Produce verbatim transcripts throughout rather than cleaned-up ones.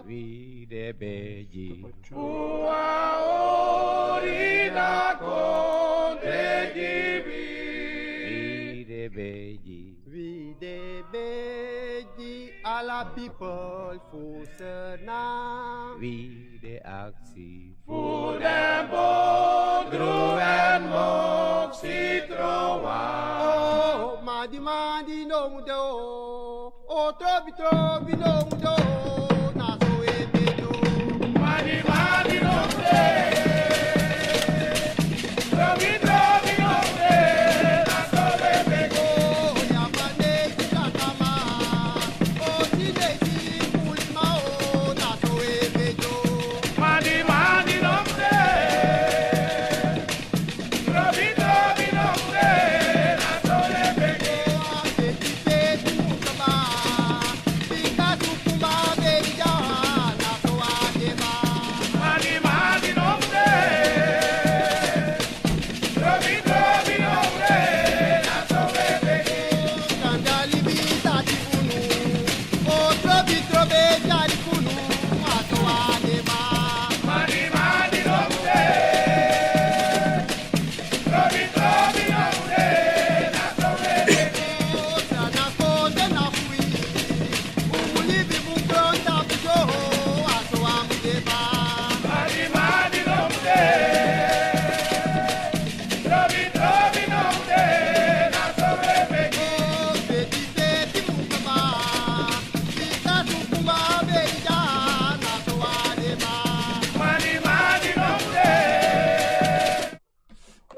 Wi de begi. Wi de begi. Wi de begi ala people fu Sranan. Wi de aksi. Fu den bodru en moksi trowa. O madi madi no mudo. O trobi trobi no mudo. Na so e bedo. Madi madi no mudo. Trobi trobi no mudo. Na so e bedo. O ya mane.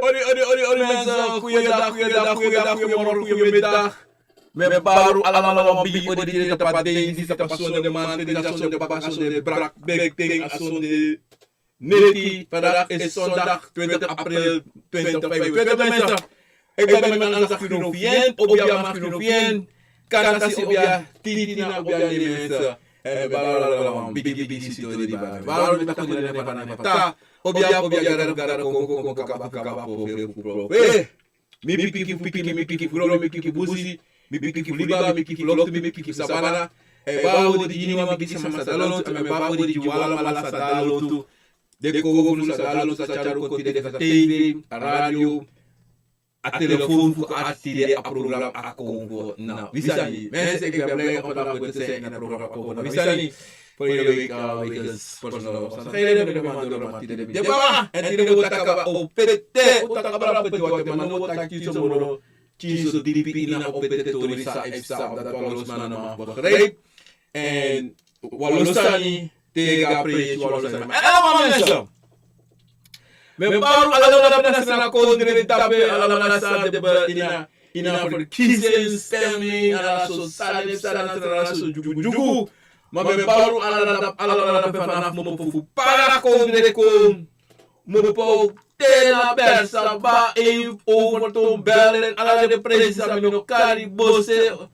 Odi, odi, odi, odi, mensen. Goeiedag, goeiedag, goeiedag, goeiemorgen, goeiemiddag. Mi e bari un alamala wan bigi odi, tide tapu a dei disi, tapu a sonde, mamanten disi, a sonde, baka sonde, brak, bek, ten, a sonde neti. Vandaag is zondag twintig april twintig vijfentwintig, mensen. Ik ben met mijn aandacht Filofiën, Obia Filofiën, Kantasi Obia, Titina Obia, mensen. En we bari un alamala wan bigi, bigi sitori di bari. Waarom we dat kunnen hebben van hem? Ta, Obia, Obia, Gara, Gara, Kongo, Kongo, Kaba, Kaba, Profe, Profe. Mi piki fu piki, mi piki fu gromi, mi piki fu busi, mi piki fu liba, mi piki fu loktu, mi piki fu sabana. E, bari un odi ini wan bigi sama sa da lontu, en mi e bari un odi gi un alamala sa da lontu. Den konfo fu sa da lontu, sa tyari un kon tide fu a tv, a radio, a telefon fu arki tide, a program a konfo na wi sani. Mensen, ik ben blij om vandaag weer te zijn in het programma Konfo na wi sani. Vorige week, eh, wegens personal omstandigheden ben ik een maand door, maar tide ben ik er weer. En tide wi o taki kaba opete, wi o taki kaba opete, want man no wi o taki so moro, tyari so dipi ini a opete tori san e psa, dat wan lo sma no man begrijp. En wan lo sani, te a presi wan lo sani. Maar allemaal mensen. Mi e bari un alamala, na Sranan kondre tapu, alamala san de be ini a, ini a verkiezingsstemming, ala so sani, sani, sani, ala so dyugudyugu. Ma mi e bari un alamala, alamala, vanaf Mopo fu Para kondre kon, Mopo te na Bersaba, Eyu, Overtoom, Berlin, ala den presi san mi no kari, Bosse,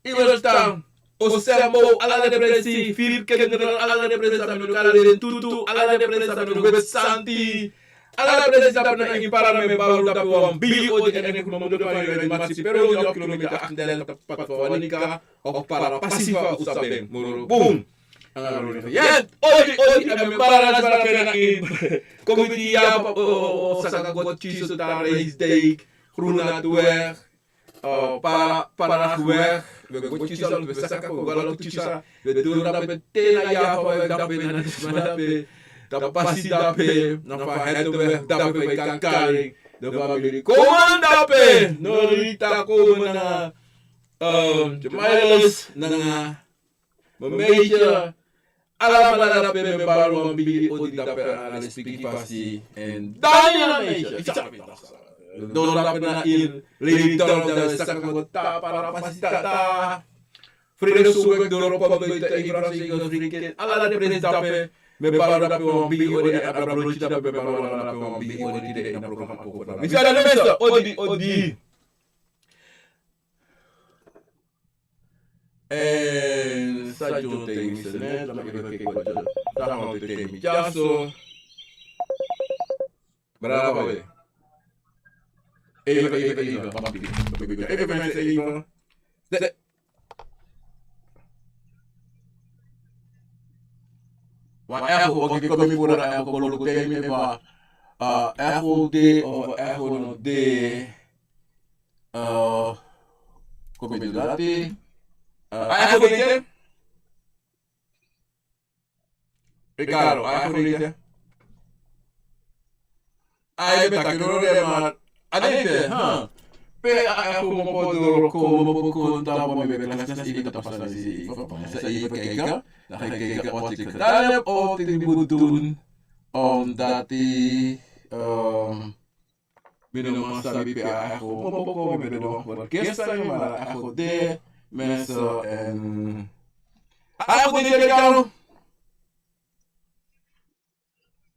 Iwelstan, Osembo, ala den presi, Vierkinderen, ala den presi san mi no kari den tutu, ala den presi san mi no weti santi, ala den presi san mi no, in Para mi e bari un tapu wan bigi odi, en ik noem de van jullie Matsi Pero, die op kilometer achtendertig, tapu pad van Wanica, of Para pasi fa un sabi en, moro bun. Anga Roni. Yes, odi, odi, en mi e bari un alamala na in community ya, o, o, o, saka go tyari so, Tara Rijsdijk, Groenlandweg, eh, Para, Paragweg, we go tyari so, we saka kon go tyari so, we doro dape te na Java, we dape na Nisma dape, dan pasi dape, na fa het we dape, we kan kari, de famiri kon dape, Norita kon na, eh, Jemailes, na, na, Mama Meisje, alamala dape, mi e bari wan bigi odi dape, ala den Spiki fasi. En Daniela Meisje, ik zag het nog. Doro dape na in, Lady Doro, dan saka go ta, Para pasi ta, ta. Vrede Suwek, Doro Pop, Beta, Ibrahim Zeker, Frikin, ala den presi dape, mi e bari dape wan bigi odi, en Abra Brochi dape, mi e bari dape wan bigi odi, tide ini a programma Konfo na. Mi sa de mensen, odi, odi. En sa John tegen mi, ne, dan even kijken wat John. Dan gaan we tegen mi. Ja, zo. Bravo, hè. Even, even, even. Wacht even. Even, mensen, even. De- Wan echo, oké, kon mi puru a echo, kon luku te mi fu a, eh, echo de of echo no de. Eh, kon mi du dati. Eh, a echo de ete? Ricardo, a echo de ete? Ai, ben taki no de, maar a de ete, ha. Pe a echo mo kon doro, kon mo kon tapu mi ben klasi, even tapu a sani disi, even, even kijken. Dan ga ik kijken wat ik gedaan heb of ik moet doen, omdat die, ehm, mi no man sabi pe a echo mo kon, mi ben de wan voor gisteren, maar a echo de, mensen, en a echo de, Ricardo.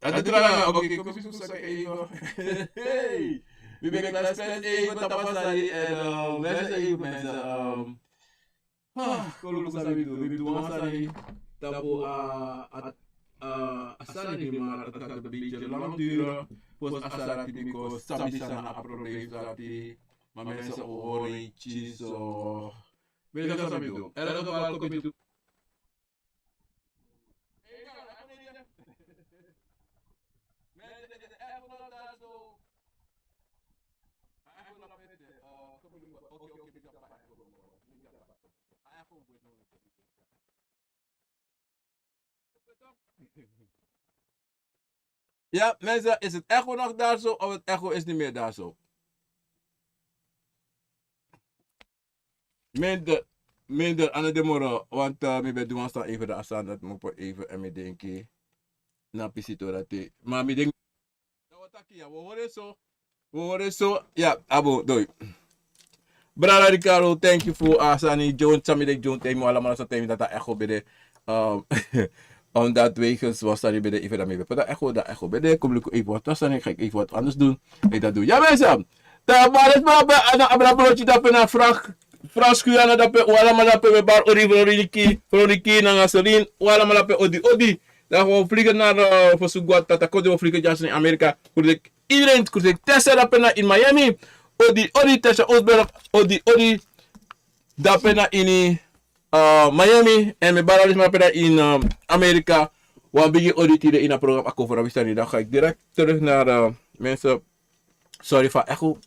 A de tranga, oké, kon mi suku saka even. Hey, mi ben klasi even tapu a sani, en, eh, mensen, even mensen, ehm, ah, kon luku san mi du, mi du wan sani tapu a, a, a, a sani di, maar het gaat een beetje lang duren. Fosi a sani di mi kon sabi san na a probleem dati, maar mensen, o hori, so. Mensen, san mi du. En dan kon mi du. Ja, mensen, is het echo nog daar zo of het echo is niet meer daar zo? Minder, minder aan de moro, want, eh, mi ben du wan sani even de asan dat mo even en mi denki na pisi tu dati. Maar mi denk, dat we taki, ja, we horen zo. We horen zo. Ja, abo, doi. Brada Ricardo, thank you voor, eh, sani. John, san mi denki John, thank you, allemaal, so thank you dat a echo ben de. Ehm, omdat wegens wan sani ben de, even dat mi ben. Dat echo, dat echo ben de. Kom, luku even wat, dat sani, ga ik even wat anders doen. Ik dat doen. Ja, mensen. Dan, maar het maar, eh, na abra broodje, dat ben na Frank, Frans Guyana, dat ben, we allemaal dat ben, we bar, Ori, Veroniki, Veroniki, nanga Celine, we allemaal dat ben, odi, odi. Dan we vliegen naar, eh, voor Suguat, Tata Kodo, we vliegen juist in Amerika. Groet ik iedereen, groet ik Tessa, dat ben na in Miami. Odi, odi, Tessa Osberg, odi, odi. Dape na ini, eh, Miami, en mi bara wan sma dape na in, eh, Amerika. Wan bigi odi tide ini a program Ako Fora Wistani. Dan ga ik direct terug naar, eh, mensen. Sorry fu a echo.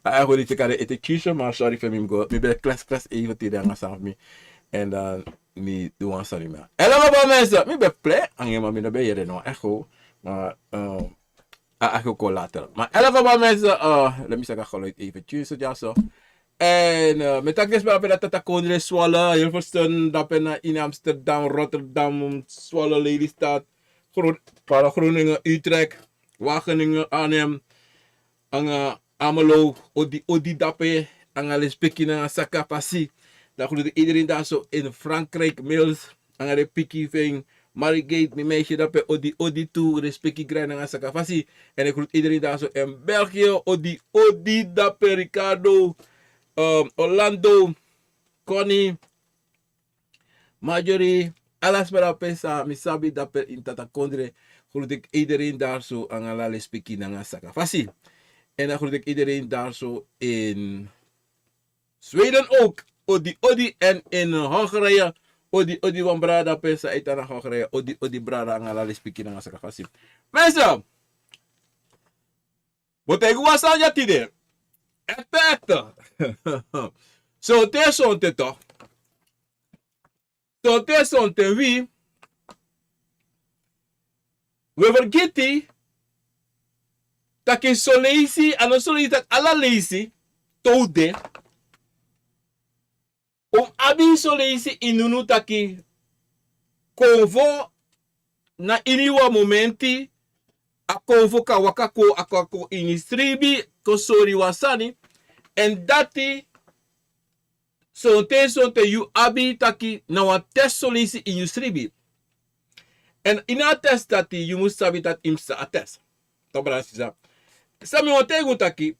A echo di teki a de ete kisi, maar sorry fu mi, mi go. Mi ben klas, klas even tide nanga san fu mi. En dan mi du wan sani mi. Hello, baba mensen. Mi ben play, nanga ma mi no ben yere no echo. Maar, eh, a, a go kon later. Maar in elk geval, mensen, eh, let me zeggen, geluid even tjus, ja, zo. En, eh, met dat is maar dat Tata Kondre, Zwolle, Hilversum, dape na in Amsterdam, Rotterdam, Zwolle, Lelystad, Groen-, pardon, Groningen, Utrecht, Wageningen, Arnhem, nanga Almelo, odi, odi dape, nanga lespeki nanga saka fasi. Dan groet ik iedereen daar zo in Frankrijk, Mils, nanga den pikin fu en, Marigate, mi meisje dape, odi, odi tu, respeki, grai nanga saka fasi. En ik groet iedereen daar zo in België, odi, odi dape, Ricardo, ehm, Orlando, Connie, Marjorie, ala sma dape san mi sabi dape in Tata Kondre. Groet ik iedereen daar zo, nanga ala lespeki nanga saka fasi. En dan groet ik iedereen daar zo in Zweden ook. Odi, odi. En in, eh, Hongarije. Odi, odi, wan brada dape san e tan na Hongarije. Odi, odi, brada, nanga ala lespeki nanga saka fasi. Mensen, bo taigi wan sani ya tide. Ekte, ekte. Sonten, sonten toch. Sonten, sonten wi, wi e fergiti taki son leisi, a no son leisi, taki ala leisi, te un de, un abi son leisi ini unu taki konfo na ini wan momenti, a konfo kan waka kon, a kan kon ini sribi, kon sori wan sani, en dati sonten, sonten yu abi taki na wan test son leisi ini yu sribi. En ini a test dati, yu mus sabi taki yu mus pasa a test. Toch, brada, sisa. San mi wani taigi un taki,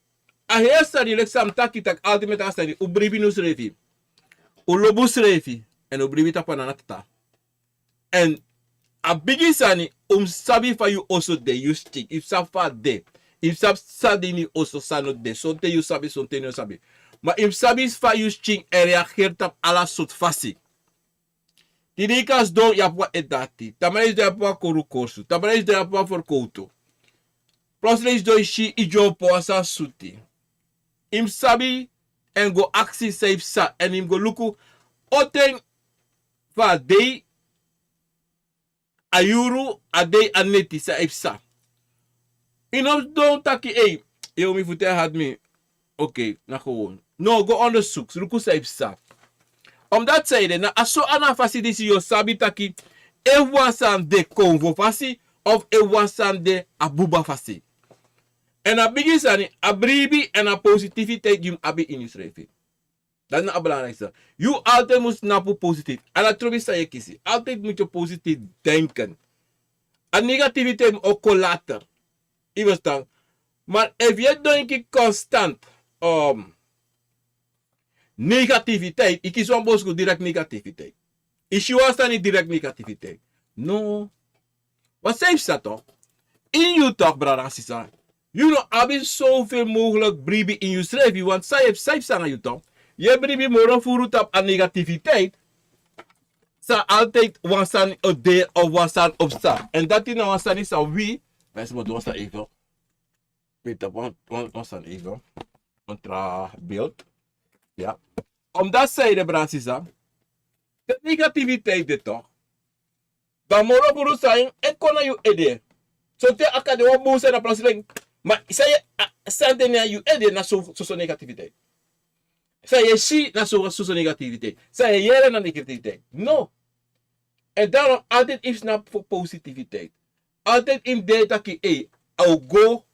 a heri sani leki san mi taki taki altijd met a sani, un bribi na unsrefi. Un lobi unsrefi, en un bribi tapu a nana tata. En a bigi sani, un mus sabi fa yu oso de, yu skin, yu mus sabi fa a de. Yu mus sabi san de ini yu oso, san no de. Sonten yu sabi, sonten yu no sabi. Ma yu mus sabi fa yu skin e reageri tapu ala sortu fasi. Didin yu kan sidon, yu abi wan ede dati. Tamara yu sidon, yu abi wan koru korsu. Tamara yu sidon, yu abi wan ferkowtu. Plotseling yu sidon, yu si yu dyompo wan sani suti. Yu mus sabi èn go aksi san e psa èn yu mus go luku on ten fu a dei, a yuru, a dei, a neti san e psa. Yu no sidon taki: ei, yu o mi fu te a hadi mi. Okei, na gewoon. No, go ondersuku, luku san e psa. Omdati san ede, na a so a na a fasi disi yu o sabi taki efu wan sani de konfo fasi of efu wan sani de a buba fasi. Èn a bigi sani, a bribi èn a positiviteit yu mus abi ini yusrefi. Dati na a belangrijk sani. Yu altijd mus tnapu positief. Ala trobi san yu e kisi, altijd moet je positief denken. A negativiteit mus o kon later. Yu verstan? Maar efu yu e denki constant, um, negativiteit, yu kisi wan bosku direct negativiteit. Yu si wan sani direct negativiteit. No. Wat san e psa toch? In yu toch, brada, sisa. Yu no abi zoveel mogelijk bribi in yusrefi, want san e psa, san e psa nanga yu toch? Yu e bribi moro furu tapu a negativiteit. San altijd wan sani o de of wan sani o psa. Èn dati na wan sani san wi, mensen moeten wan sani even. Weet je, wan, wan, wan sani even. Een tra beeld. Ja. Omdati san ede, brada, sisa. Te negativiteit de toch, dan moro furu sani e kon na yu ede. Sonten a kan de wan bun sani na plotseling. Ma san yu e, a, san de na yu ede na so, soso negativiteit. San yu e si na so, soso negativiteit. San yu e yere na negativiteit. No. Èn daarom altijd yu mus tnapu fu positiviteit. Altijd yu mus denki taki: ei, a o go,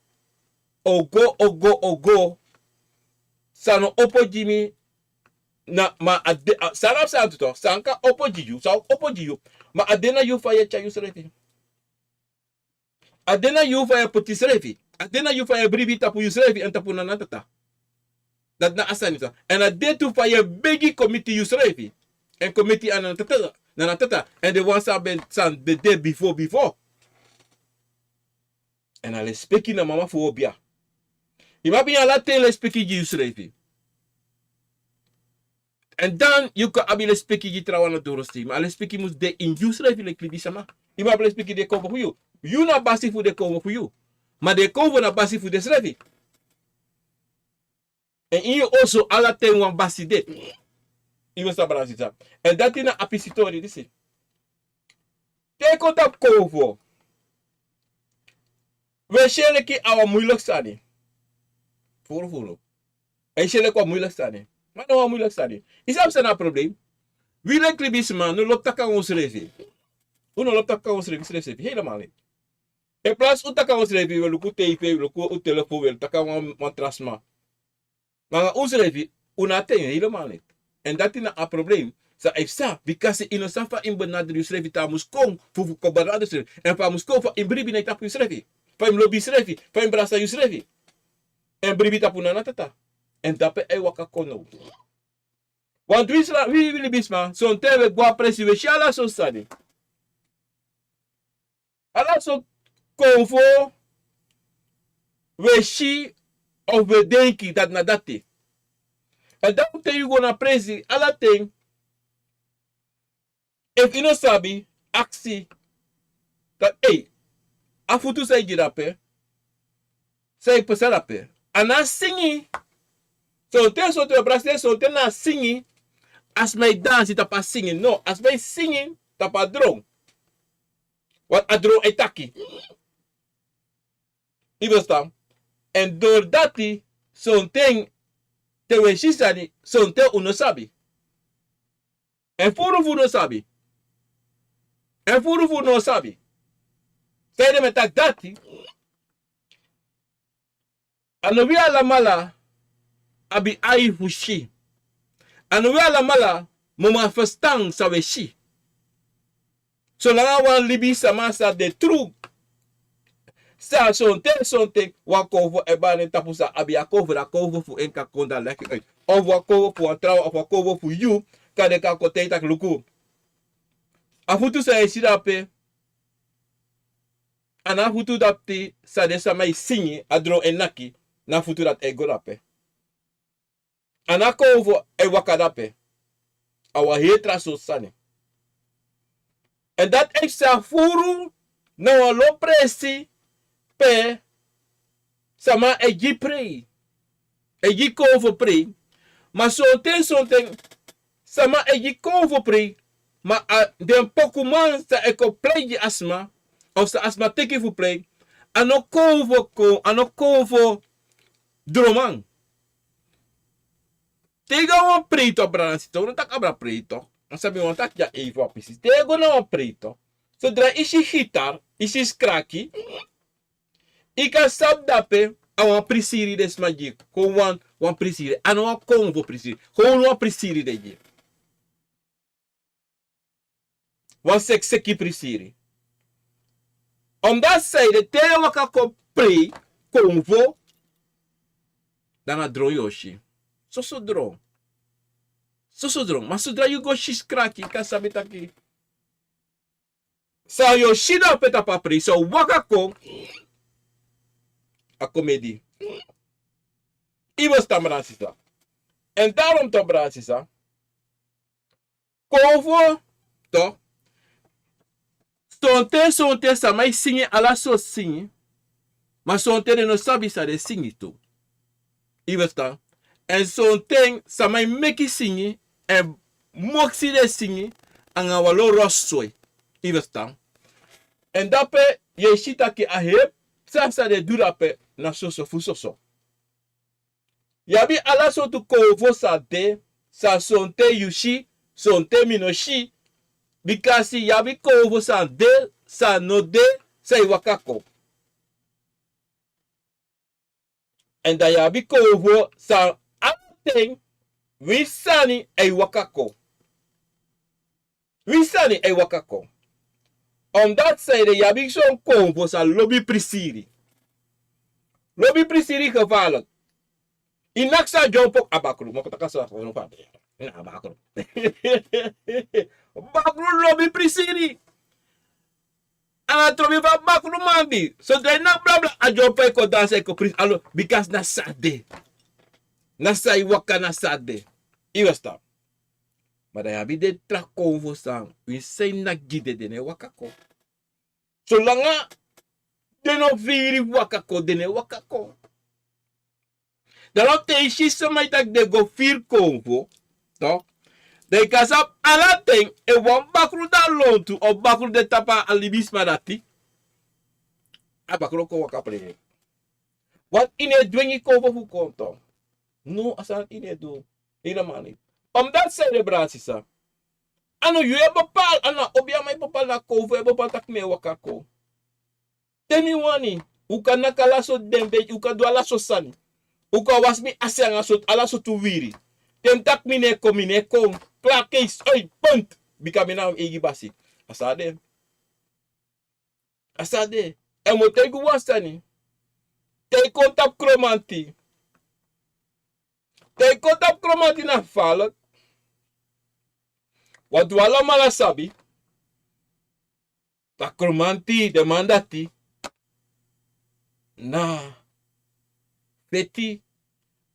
o go, o go, o go. San no opo gi mi, na, ma a de, a, san na psa tu toch, san kan opo gi yu, san o opo gi yu. Ma a de na yu fa yu e tyari yusrefi. A de na yu fa yu e poti yusrefi. A de na yu fa yu e bribi tapu yusrefi èn tapu Nana Tata. Dati na a sani san. Èn a de tu fa yu e begi kon miti yusrefi. Èn kon miti a Nana Tata, Nana Tata. Èn den wan san ben, san ben de bifo, bifo. Èn a lespeki na mama fu obia. Yu mus abi ala ten lespeki gi yusrefi. Èn dan yu kan abi lespeki gi trawan na dorosi. Ma a lespeki mus de ini yusrefi leki libisma. Yu mus abi lespeki den konfo fu yu. Yu na basi fu den konfo fu yu. Ma den konfo na basi fu densrefi. Èn ini yu oso ala ten wan basi de. Yu mus sabi, brada, sisa. Èn dati na a pisi tori disi. Te yu kon tapu konfo, wi e si en leki a wan muilek sani. Furu furu. Wi e si en leki wan muilek sani. Ma a no wan muilek sani. Yu sabi san na a problem? Wi leki libisma no lobi taki nanga unsrefi. Un no lobi taki nanga unsrefi, srefi, srefi. Helemaal niet. In plaats un taki nanga unsrefi, wi e luku tv, wi e luku un telefon, wi e taki nanga wan, wan tra sma. Ma nanga unsrefi, un no abi ten, helemaal niet. Èn dati na a problem san e psa, bikasi yu no sabi fa yu mus benaderi yusrefi, te a mus kon fu, fu kon benaderi yusrefi. Èn fa a mus kon, fa yu mus bribi na yu tapu yusrefi. Fa yu mus lobi yusrefi, fa yu mus brasa yusrefi. Èn bribi tapu Nana Tata. Èn dape a e waka kon now. Want wi sla, wi, wi libisma, sonten wi e go a presi, wi e si ala sortu sani. Ala sortu konfo wi e si of wi e denki, dati na dati. Èn dan te yu go na presi, ala ten, efu yu no sabi, aksi taki: ei, a futu san yu gi dape, san yu pasa dape? A no singi. Sonten, sonten, brada, sonten na singi. A sma e dansi tapu a singi. No, a sma e singi tapu a dron. Want a dron e taki. Yu e ferstan? Èn dori dati, sonten te wi e si sani, sonten un no sabi. Èn furu fu un no sabi. Èn furu fu un no sabi. Sanede mi e taki dati? A no wi alamala abi ai fu si. A no wi alamala mu man ferstan san wi e si. Solanga wan libisma sa de tru, sa sonten, sonten wan konfo e bari en tapu, sa abi a konfo, a konfo fu en kan kon dan leki uit. Of wan konfo fu wan trawan, of wan konfo fu yu, kan de kan kon taigi taki luku. A futu san yu e si dape, a no a futu dati san den sama e singi, a dron e naki, na a futu dati e go dape. A no a konfo e waka dape. A wan heri tra sortu sani. Èn dati e sa furu na wan lo presi pe sama e gi prei, e gi konfo prei. Ma sonten, sonten sama e gi konfo prei, ma a den pokuman san e kon prei gi a sma, of san a sma teki fu prei, a no konfo kon, a no konfo droman. Te yu go na wan preito, brada, sisa, un no taki abra preito. A sabi wan taki ya, even wan pisi. Te yu go na wan preito, sodra yu si gitar, yu si skraki, yu kan sabi dape a wan prisiri den sma gi yu. Kon wan, wan prisiri. A no wan konfo prisiri. Kon wan prisiri den gi yu. Wan sekseki prisiri. Omdat sanede te yu waka kon prei konfo, dan na dron yu o si. Soso dron. Soso dron. Ma sodra yu go si skraki, yu kan sabi taki san yu o si dape tapu a prei, san o waka kon, a komedi. Yu e ferstan, brada, sisa. Èn daarom toch, brada, sisa, konfo toch, sonten, sonten sama e singi ala sortu singi, ma sonten den no sabi san den e singi tu. Yu e ferstan? Èn sonten sama e meki singi, èn moksi den singi anga wan lo rosoi. Yu e ferstan? Èn dape yu e si taki a heri sani san den e du dape na soso fu soso. Yu abi ala sortu konfo san de, san sonten yu si, sonten mi no si. Bikasi yu abi konfo san de, san no de, san e waka kon. Èn dan yu abi konfo san ala ten, winsi sani e waka kon. Winsi sani e waka kon. Omdat sanede yu abi son konfo san lobi prisiri. Lobi prisiri gevaarlijk. Yu naki san dyompo a bakru, moko taka san a fonu fa de. Na a bakru. Bakru lobi prisiri. Anga trobi fu a bakruman di. Sodra yu naki blabla, a dyompo e kon dansi, e kon prisi. Alo, bikasi na san de. Na san e waka, na san de. Yu e ferstan? Ma dan yu abi den tra konfo san, winsi san yu naki gi den, den no e waka kon. Solanga den no firi waka kon, den no e waka kon. Dan te yu si sma e taki den go firi konfo, toch, dan yu kan sabi ala ten, efu wan bakru de a lontu, of bakru de tapu a libisma dati, a bakru o kon waka prei. Want yu no e dwengi konfo fu kon, toch. No, a sani yu no e du. Helemaal niet. Omdat sanede, brada, sisa, a no yu e bepaal, a no a obiaman e bepaal, na konfo e bepaal taki mi e waka kon. Te mi wani, un kan naki ala sortu den begi, un kan du ala sortu sani. Un kan wasi mi asi anga sortu, ala sortu wiwiri. Te mi taki mi no e kon, mi no e kon. Klaar, keis, oi, punt. Bika mi na mi eigi basi. A so a de. A so a de. Èn mi o taigi un wan sani. Te yu kon tapu Kromanti. Te yu kon tapu Kromanti na fala. Want un alamala sabi. A Kromanti, den man dati, na feti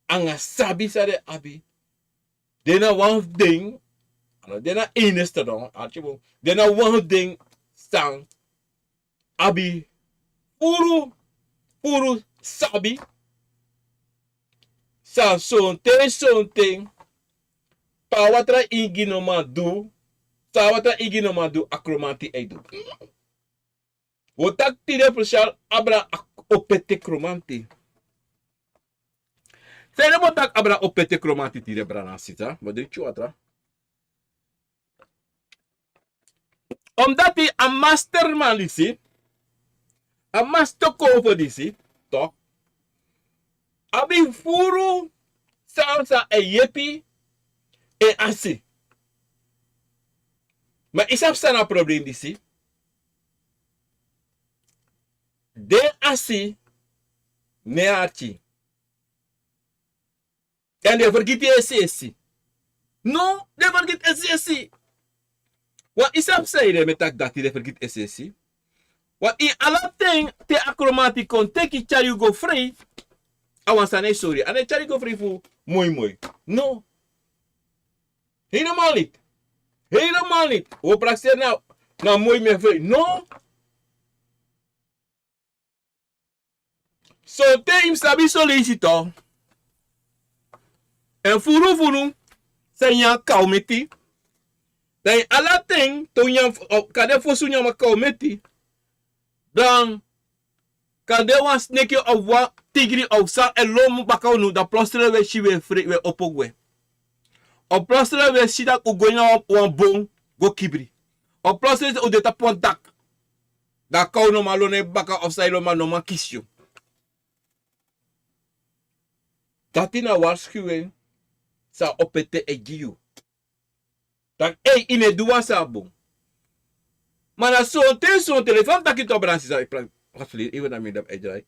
anga sabi san den abi. Den na wan fu den, a no den na enigste, no, arki bun. Den na wan fu den san abi furu, furu sabi san sonten, sonten, pe a watra ingi no man du, san a watra ingi no man du, a Kromanti e du. Wi o taki tide, spesial abra a opete Kromanti. Sanede mi o taki abra opete Kromanti tide, brada nanga sisa, mi o drink watra. Omdati a masterman disi, a master konfo disi, toch, abi furu sani san e yepi en asi. Ma yu sabi san na a problem disi? Den asi no e arki. Èn den fergiti en sesi. No, den fergiti en sesi. Wan, yu sabi sanede mi e taki dati, den fergiti en sesi? Wan, ini ala ten te a Kromanti kon teki tyari yu go frei, a wan sani e sori. A no e tyari yu go frei fu moi moi. No. Helemaal niet. Helemaal niet. Wi o prakseri na, na moi mi e fei. No. Sonten yu mus sabi soleisi to. Èn furu furu san nyan kawmeti. Dan yu ala ten te un nyan, kande fosi un nyan wan kawmeti. Dan kande wan sneki of wan tigri of san e lon baka unu, dan plostre un e si un e fri, un e opo gwe. Of plostre un e si tak' un go ini wan bon go kibri. Of plostre un de tapu wan dak. Dan a kaw no man lon na yu baka of san e lon man no man kisi yu. Dati na warskiwen san Opete e gi yu. Tak' ei, yu no e du wan sani bun. Ma na sonten sonten, leki fa mi taki tu, a brada sisa, e plan, a firi, iwe na mi dati e drai.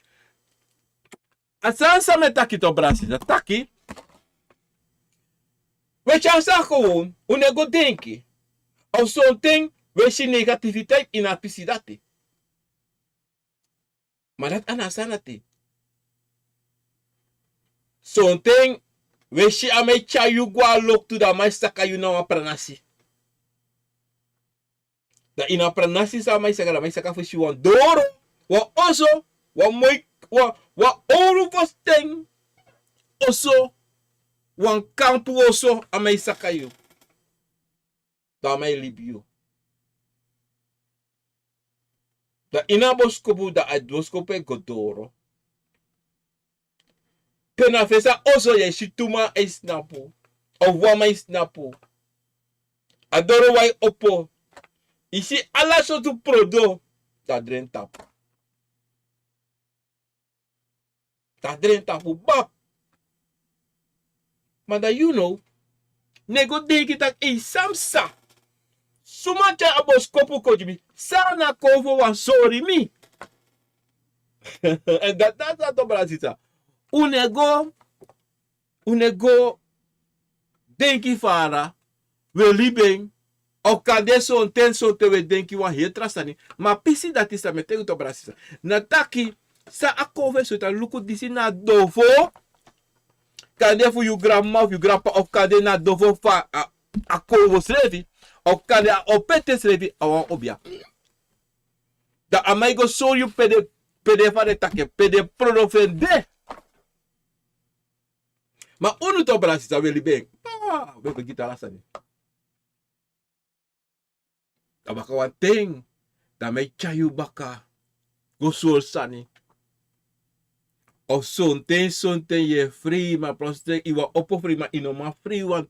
A sani san mi e taki tu, a brada sisa, taki. Un e tyari sani kon, un no e go denki. Of sonten un e si negativiteit ini a pisi dati. Ma dati a no a sani dati. Sonten un e si a man e tyari yu go a loktu, dan a man e saka yu na wan pranasi. Dan ini a pranasi san a man e saka, dan a man e saka fu si wan doro, wan oso, wan moi, wan, wan owru fosten oso, wan kampu oso, a man e saka yu. Dan a man e libi yu. Dan ini a boskopu, dan a boskopu e go doro. Te na fesi a oso yu e si tu man e snapu. Of wan man e snapu. A doro wan e opo. Yu si ala sortu prodo. Dan a dren tapu. Dan a dren tapu bap. Ma dan yu no, no e go denki tak' ei, san mi sa. Suma tyari a boskopu kon gi mi? San na kon fu wan sori mi? Èn dati na a sani tu, brada sisa. Un no e go, un no e go denki fara, un e libi en, of kande sonten sonten un e denki wan heri tra sani. Ma a pisi dati san mi e taigi tu, brada sisa, na taki san a konfo e sori taki luku, disi na a dofo. Kande fu yu granmama of yu granpapa, of kande na a dofo fu a, a konfo srefi, of kande a Opete srefi a wan obia. Dan a man e go sori yu pe den, pe den, fa den taki, pe den prodo fu en de. Ma unu tu, brada sisa, un e libi en. Ah, un e go gi tu ala sani. Dan baka wan ten, dan a man e tyari yu baka go sori sani. Of sonten sonten yu e fri, ma plotseling yu wani opo fri, ma yu no man fri, want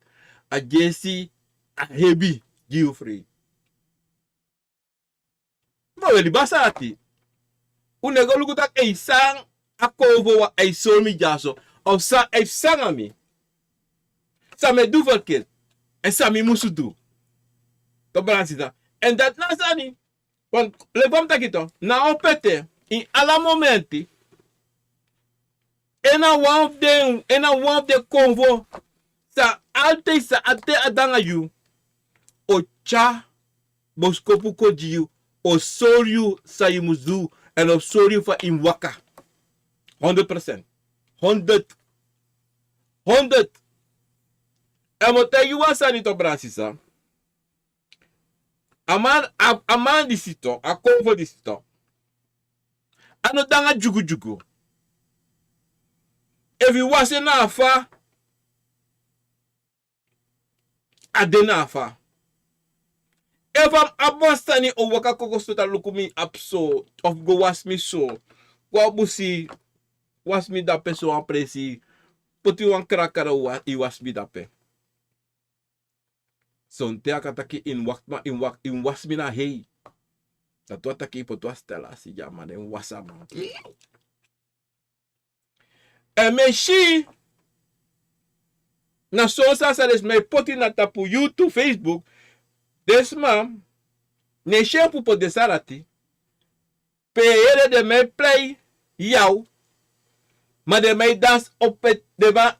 a dyesi a hebi gi yu fri. Ma un e libi a sani dati. Un no e go luku taki ei, san a konfo wan e sori mi dyaso, of san a e psa nanga mi. San mi e du ferkeri, èn san mi musu du. Tu, brada sisa. Èn dati na a sani. Want leki fa mi taki tu, na Opete, ini ala momenti, en na wan fu den, en na wan fu den konfo san altijd, san altijd a de nanga yu, o tyari boskopu kon gi yu, o sori yu san yu musu du, èn o sori yu fa yu mus waka. Honderd procent. Honderd. Honderd. Èn mi o taigi yu wan sani tu, brada sisa. A man, a, a man disi tu, a konfo disi tu, a no de nanga dyugudyugu. Efu yu wasi en na afa, a de na afa. Efu a abi wan sani, o waka kon go sidon luku mi ape so, of go wasi mi so. Go a busi, wasi mi dape so wan presi. Poti wan krakra, wa-, yu wasi mi dape. Sonten a kan taki yu mus wakti, ma yu mus wak-, yu mus wasi mi na hei. Dati wani taki yu poti wan stel a si gi a man, den wasi a man. Èn mi e si na son sani san den sma e poti na tapu YouTube, Facebook. Den sma, no e si en fu poti den sani dati. Pe yu e yere den man e prei yaw, ma den man e dansi Opete, den man,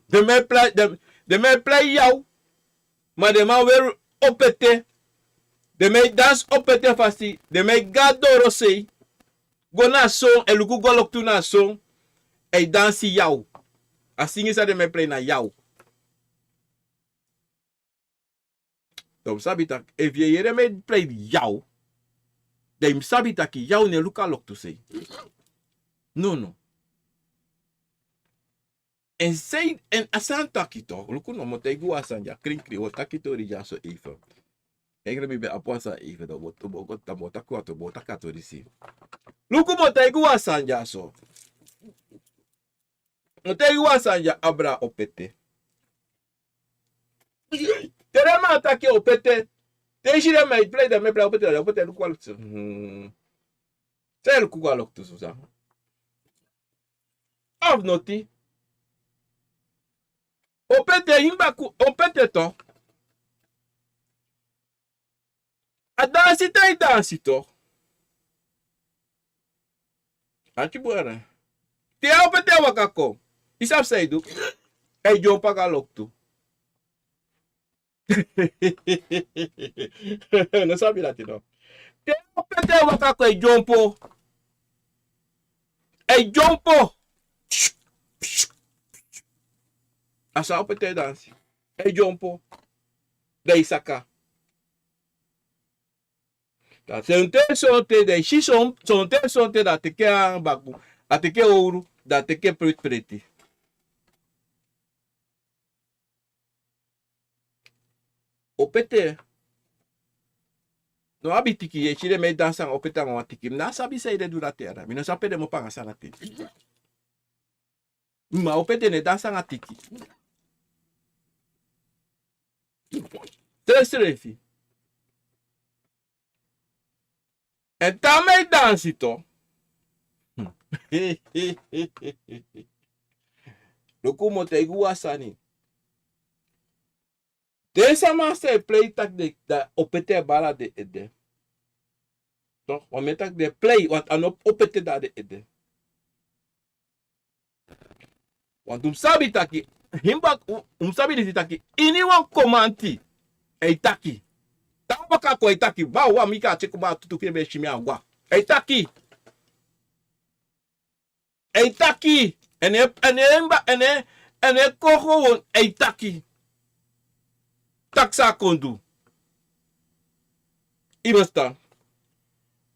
den man e prei, den, den man e prei yaw, ma den man weri Opete, den man e dansi Opete fasi, den man e go a dorosei, go na son, e luku go a loktu na son, e dansi yaw. A singi san den man e prei na yaw. Dan un sabi taki efu yu e yere mi e plei yaw, dan yu mus sabi taki yaw no e luku a loktu sei. Nono. En sei, en a sani taki to, luku no, mi o taigi wan sani dya, krinkrin, un o taki tori dyaso even. Engre mi ben abi wan sani even, dan un o taki wan tori, un o taki a tori sei. Luku, mi o taigi wan sani dyaso. Mi o taigi wan sani dya abra Opete. Te den man taki Opete, te yu si den man e plei, den man e plei Opete, dan Opete luku a loktu. Hmm. San yu e luku a loktu so san? Of noti. Opete, yu mus baka Opete to. A dansi te yu dansi to. Ati bun. Te a Opete waka kon, yu sabi san yu du? Yu dyompo a loktu. No sabi dati no. Te Opete waka kon, e dyompo. E dyompo. A so Opete dansi. E dyompo. Dan yu saka. Dan sonten sonten dan yu si son-, sonten sonten dan a teke a baku, a teke owru, dan a teke preti preti. Opete no abi tiki, yu e si den man e dansi anga Opete anga wan tiki. Mi no sabi san yu e du dati, mi no sabi pe den man panga sani dati. Ma Opete no e dansi anga tiki. Te srefi. En te a man e dansi to. Luku, mi o taigi wan sani. Den sama san e plei taki den, dan Opete e bari den ede. Toch, wan mi e taki den e plei, want a no Opete de na den ede. Want un mus sabi taki, yu mus baka, un mus sabi disi taki, iniwan komanti, e taki. Te a waka kon e taki, ba wan mi kan tyeki ba tutu fi en ben e si mi a gwa. E taki. E taki. En e, en e, en e, en e kon gewoon, e taki. Taki san a kon du. Yu e ferstan.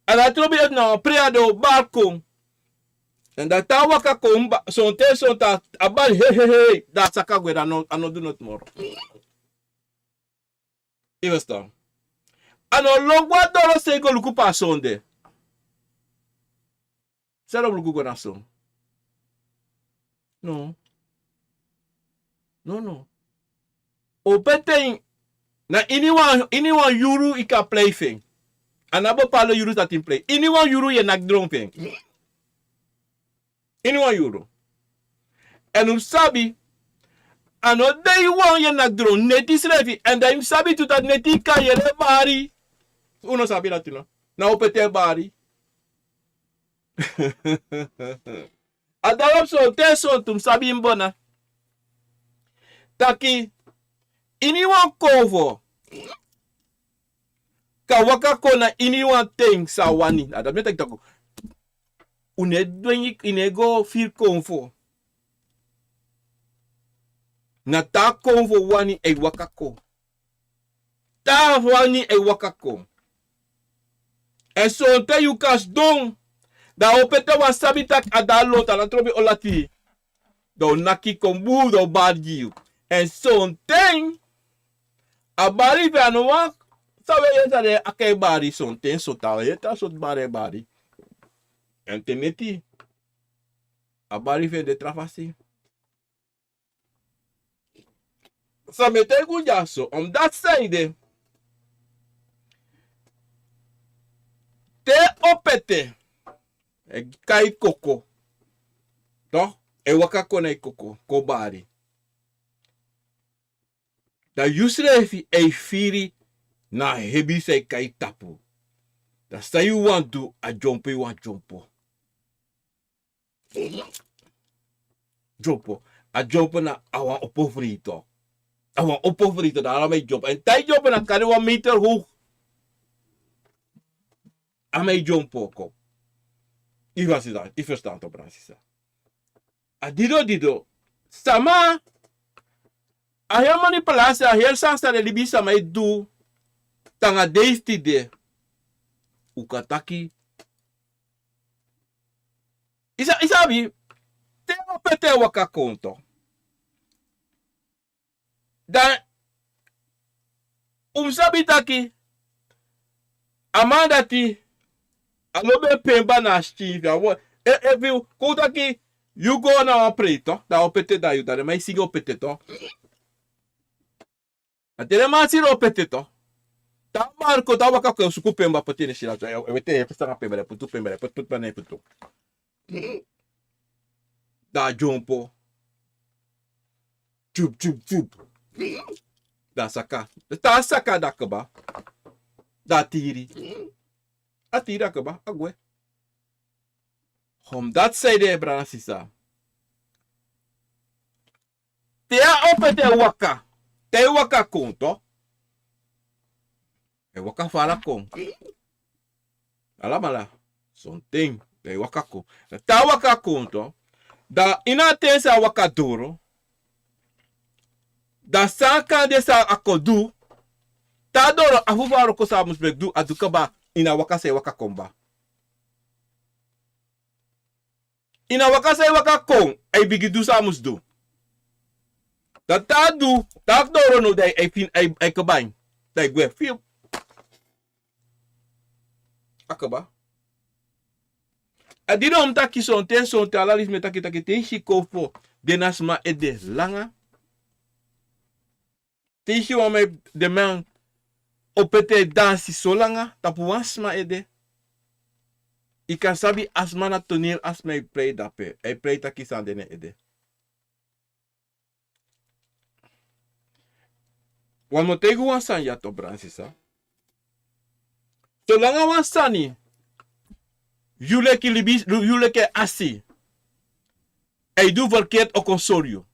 A dati lobi eti na wan prei a den o bari kon. En dan te a waka kon, sonten sonten a bari hei, hei, hei, dan a saka gwe, dan a no, a no du noti moro. Yu e ferstan. A no lon gwe a doro sei go luku pe a son de. San a lobi luku go na son? No. No, no. Opo ten na iniwan, iniwan yuru yu kan plei fu en. A no abi bepaalde yuru san a e plei. Iniwan yuru yu e naki dron fu en. Iniwan yuru. En un sabi, a no dei wan yu e naki dron, neti srefi. En dan un sabi tu taki neti kan yere bari. Un no sabi dati no? Na opo ten bari. A dati lobi sonten sonten un sabi en bona. Taki, iniwan konfo kan waka kon na iniwan ten san a wani. A dati mi e taki taki. Un no e dwengi, un no e go firi konfo. Na te a konfo wani a e waka kon. Te a wani a e waka kon. En sonten yu kan sidon. Dan opo ten wan sabi taki a dati lontu, a no lobi o lati. Dan o naki kon bun, dan o bari gi yu. En sonten a bari fu en a no wan san un e yere san den e kai bari sonten, sonten a yere tra sortu bari e bari. En te neti a bari fu en de tra fasi. San mi e taigi un dyaso, omdat san ede, te opo ten e kai koko, toch, e waka kon na yu koko kon bari. Dan yu srefi e firi na hebi san e kai tapu. Dan san yu wani du, a dyompo yu wani dyompo. Dyompo. A dyompo na a wan opo frito. A wan opo frito, dan ala man e dyompo. En te a e dyompo na kari wan meter hoog. A man e dyompo kon. Yu ferstan, yu ferstan toch, brada, sisa. A dido dido. Sama, a heri manipulatie, a heri sani san den libisama e du. Te anga dei fu tide, un kan taki. I sa, i sabi, te opete waka kon tu. Dan un mus sabi taki a man dati a no ben pemba na a skin fi a wo-, e, efu kon taki yu go na wan prei tu, dan opete dan yu, dan den man e singi opete tu. A te den man siri opete tu, te a man kon, te a waka kon, e suku pemba poti en sila so, e, e wete e fesi anga pemba, e putu pemba, e putu, putu pemba na en putu. Dan a dyompo. Tyup, tyup, tyup. Dan a saka. Te a saka dan a kaba. Dan a tiri. A tiri, a kaba, a gwe. Omdati san ede, brada nanga sisa. Te a opete waka, te a waka kon tu. A e waka fara kon. Alamala, sonten, te a waka kon. Te a waka kon tu. Dan ini a ten san a waka doro. Dan san kan de san a kon du. Te a doro, a fu fara kon san a mus ben du, a du kaba ini a waka san a e waka kon kaba. Ini a waka san a e waka kon, a e bigin du san a mus du. Dan te a du, te a doro now, dan a e fin, a e, a e kaba en. Dan a e gwe, fiu. A kaba. A didon mi taki sonten, sonten ala leisi mi e taki taki te i si konfo de na sma ede langa. Te i si wan man, den man opete dansi so langa tapu wan sma ede. I kan sabi a sma na toneel, a sma e prei dape. A e prei taki san de na en ede. Wan mi o taigi wan sani ya tu, brada nanga sisa. Solanga wan sani, yu leki libi, yu leki asi. A e du verkeerd, o kon sori yu.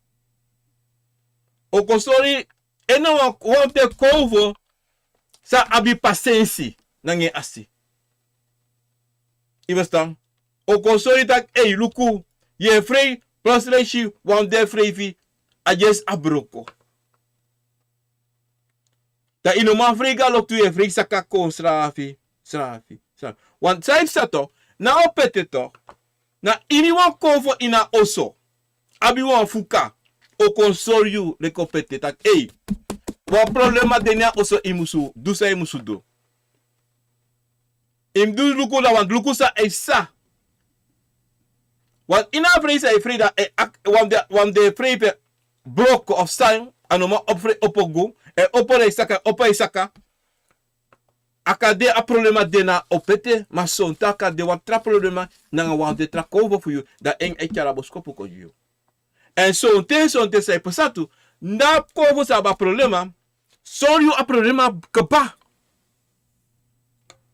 O kon sori, en na wan, wan fu den konfo san abi pasensi nanga en asi. I ferstan? O kon sori taki, ei, luku, yu e frei, plasleisi, wan fu den frei fi, a dyesi a broko. Dan i no man frei go na loktu, yu e frei saka kon srafi, srafi, srafi. Want san e psa tu, na opete tu, na ini wan konfo ini a oso, abi wan fuka, o kon sori yu leki opete taki, ei, wan problema de ini a oso, i musu du san i musu du. I mus du luku, na wan luku san e psa. Want ini a frei san e frei dan, e, wan fu den, wan fu den frei pe broko of san, a no man opo frei, opo go, e opo dan e saka, opo e saka. A kan de a problema de na opete, ma sonten a kan de wan tra problema nanga wan fu den tra konfo fu yu, dan en e tyari a boskopu kon gi yu. Èn sonten, sonten san e pasa tu, na a konfo san abi a problema sori yu a problema kaba.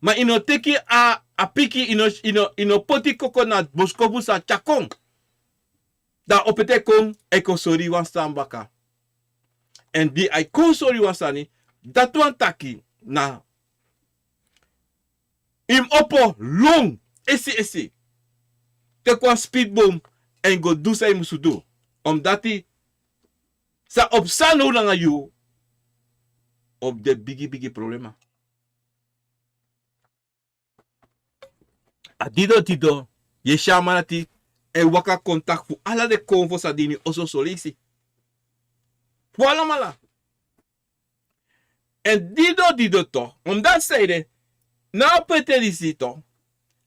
Ma i no teki a, a piki, i no, i no, i no poti koko na boskopu san tyari kon. Dan opete kon, a e kon sori yu wan sani baka. Èn di a e kon sori yu wan sani, dati wani taki na i mus opo lon, esi esi. Teki wan speedboom èn go du san i musu du. Omdati san o psa now nanga yu, o de bigi bigi problema. A dido dido, yu e si a man dati e waka kon taki fu ala den konfo san de ini oso soleisi. Fu alamala. Èn dido dido tu, omdati san ede, na a opete disi tu,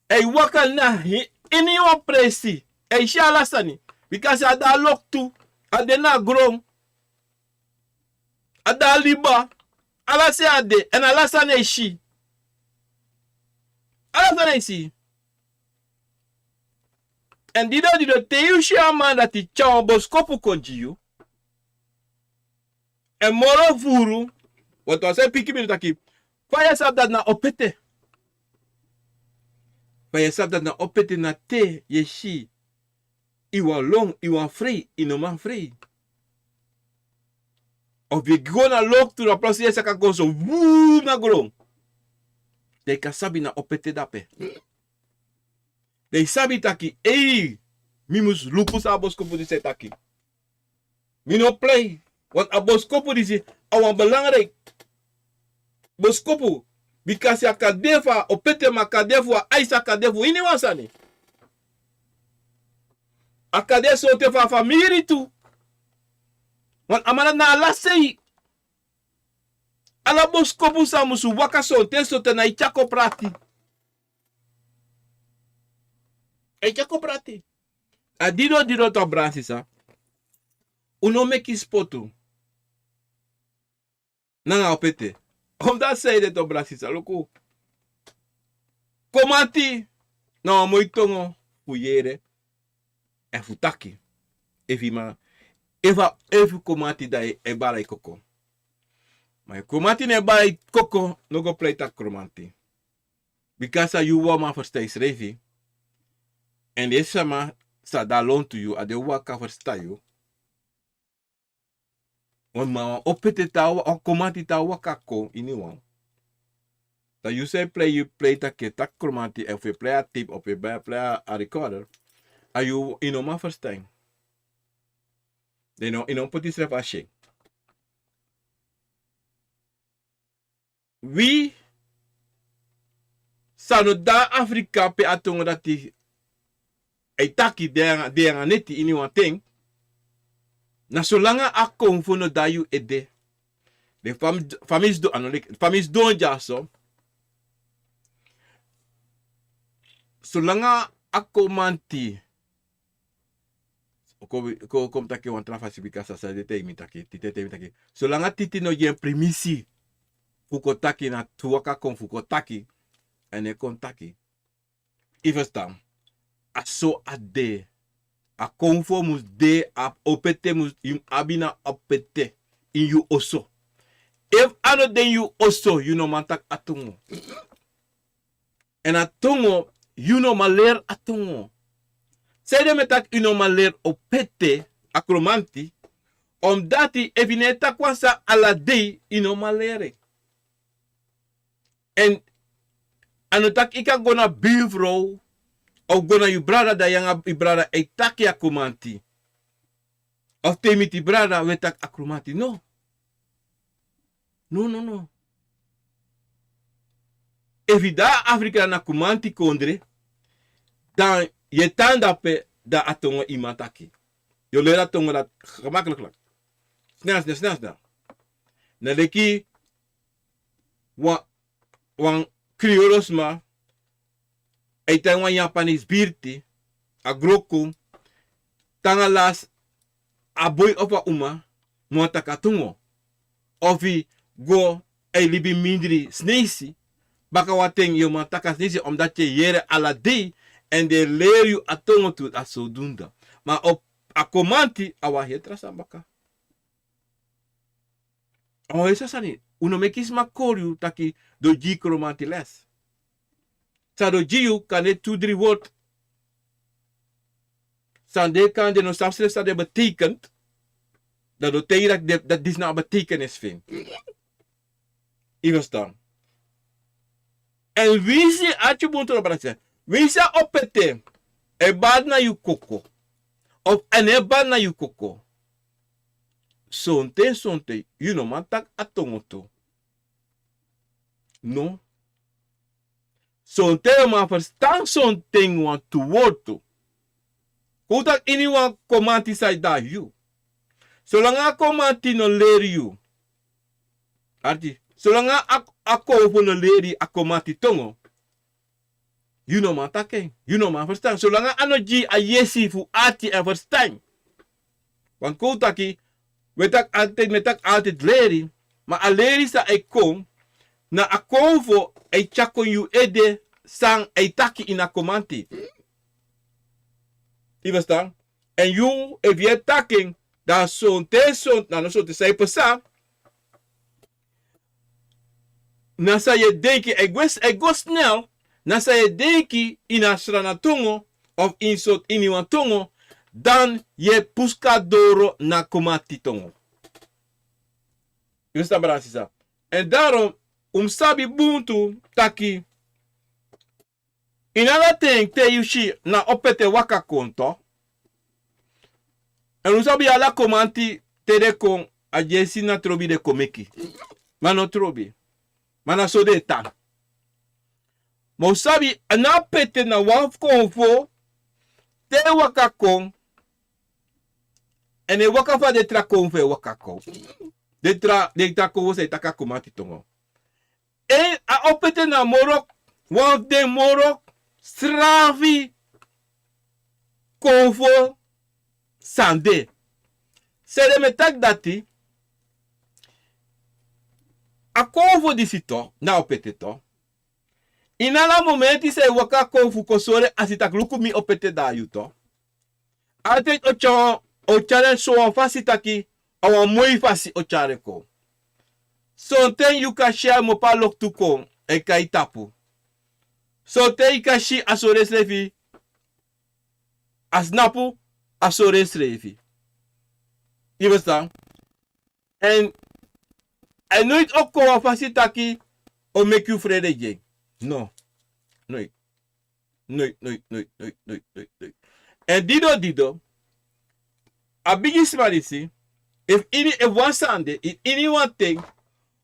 a e waka na ini wan presi, a e si ala sani, bikasi a de na loktu, a de na gron, a de na liba, ala se a de, èn ala sani a e si. Ala sani a e si. Èn dido dido te yu si a man dati tyari wan boskopu kon gi yu. Èn moro furu, want wan sani piki mi taki, fa yu e sabi dati na opete. Fa yu e sabi dati na opete, na te yu e si i wani lon, i wani frei, i no man frei. Of yu e go na loktu na plasi yu e saka go so, wuu, na gron. Dan yu kan sabi na opete dape. Dan yu sabi taki, ei, mi mus luku san a boskopu disi e taki. Mi no prei, want a boskopu disi a wan belangrijk. boskopu. Bikasi a kan de fu a opete, ma a kan de fu a aisi, a kan de fu iniwan sani. A kan de sortu fu a famiri tu. Wan a man na ala sei. Ala boskopu san musu waka sonten sonten na e tyari kon prati. E tyari kon prati. A didon didon tu a brada sisa. Un no meki spotu nanga opete. Omdat san ede tu a brada sisa, luku. Komanti na wan moi tongo fu yere èn fu taki. Efu i man, efu a, efu komanti dan e, e bari i koko. Ma efu komanti no e bari i koko, no go prei taki komanti. Bikasi a yu wawan man ferstan yusrefi. Èn den sama san de na lontu yu, a den waka ferstan yu. Wan man, wan opete tan, wan komanti tan waka kon iniwan. Dan yu san e prei, yu prei taki e taki komanti, efu e prei a tape, efu e prei a recorder. A yu, i no man ferstan. Den no, i no poti srefi a syen. Wi san no de na Afrika pe a tongo dati e taki de nanga, de nanga neti iniwan ten. Na solanga a konfo no de na yu ede. Den fam-, famisi don, a no leki, famisi don dyaso. Solanga a komanti Kon, kon, kon mi taki wan tra fasi bika san san de te mi taki, tite te mi taki. Solanga titi no gi en primisi fu kon taki, na tu waka kon fu kon taki. Èn e kon taki. I ferstan? A so a de. A konfo mus de, a opete mus, yu mus abi na opete ini yu oso. Efu a no de ini yu oso, yu no man taki a tongo. Èn a tongo, yu no man leri a tongo. Sanede mi e taki yu no man leri opete, a Kromanti? Omdati efu yu no e taki wan sani ala dei, yu no man leri. Èn a no taki yu kan go na birfrow, of go na yu brada, dan yu nanga yu brada e taki a Kromanti. Of te yu miti brada, wi e taki a Kromanti. No. No, no, no. Efu yu de na Afrika, na Kromanti kondre, dan yu e tan dape, dan a tongo yu man taki. Yu o leri a tongo dati gemakkelijk. Snel, snel, snel, snel. Na leki wan, wan kriolosma, a e tan ini wan Japanese birti, a gro kon, te anga lasi a boi of a uma no wani taki a tongo. Of yu go, a e libi mindri Sneisi, baka wan ten yu o man taki a Sneisi, omdati yu e yere ala dei, èn den e leri yu a tongo tu, a sodunda. Ma a Kromanti, a wan heri tra sani baka. A wan heri tra sani, un no meki sma kori yu taki den o gi yu Kromanti les. San den o gi yu, kande tu dri word. San den kande no sabi srefi san den betekent. Dan den o taigi yu dati, dati disi na a betekenis fu en. Yu ferstan? Èn winsi, arki bun, tron brada, winsi a opete e bari na yu koko, of a no e bari na yu koko, sonten, sonten yu no man taki a tongo tu. No. Sonten yu man ferstan sonten wantu wortu. Kon un taki ini wan Kromanti san e de na yu. Solanga a Kromanti no leri yu. Arki, solanga a, a Kromanti no leri a Kromanti tongo, yu no man taki en, yu no man ferstan. Solanga a no gi yu a yesi fu arki èn ferstan. Want kon un taki, wi e taki altijd, mi e taki altijd leri, ma a leri san e kon, na a Kromanti e tyari kon ini yu ede san a e taki ini a Kromanti. Yu ferstan? Èn yu, efu yu e taki en, dan sonten, sonten, na no sonten, san e pasa, na san yu e denki, e go, e go snel, na san yu e denki ini a Sranan tongo, of ini sortu, ini wan tongo, dan yu e pusu kon doro na Kromanti tongo. Yu ferstan, brada, sisa? Èn daarom, un mus sabi bun tu taki, ini ala ten te yu si na opete waka kon tu. Èn un sabi ala Kromanti te den kon, a yesi na trobi den kon meki. Ma no trobi. Ma na so den e tan. Ma un sabi, a na pete na wan fu konfo, te e waka kon, èn e waka fa den tra konfo e waka kon. Den tra, den tra konfo san e taki a komanti tongo. En a opete na moro, wan fu den moro srafi konfo san de. Sede mi e taki dati, a konfo disi to, na opete to. Ini ala momenti san e waka kon fu kon sori a si taki luku mi opete da yu to. Altijd o tyari, o tyari en so wan fasi taki, a wan moi fasi o tyari en kon. Sonten yu kan si a mopo a loktu kon, e kai tapu. Sonten yu kan si a sori ensrefi, a snapu, a sori ensrefi. Yu verstaan? En a noiti o kon wan fasi taki o meki yu frede gi en. No. Noiti. Noiti, noiti, noiti, noiti, noiti, noiti, noiti. En dido, dido. A bigisma disi, efu ini, efu wan sani de, efu ini wan ten,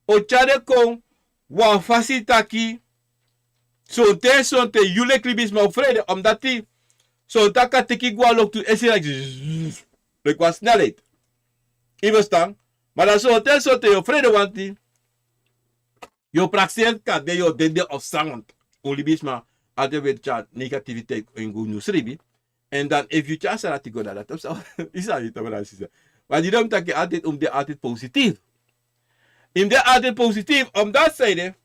o tyari en kon wan fasi taki, sonten, sonten, yu leki libisma o frede, omdati, sonten a kan teki go a loktu esi leki, leki wan snelheid. Yu verstaan? Ma dan sonten, sonten, yu o frede wanti, yu o prakseri kande yu o dede of san. Un libisma, a de ben tyari negativiteit ini go nyun sribi. En dan efu yu tyari sani ati go dan dati, yu sabi yu tapu na sisa. Ma di dan mi taki altijd, un mus de altijd positief. Yu mus de altijd positief, omdati san ede,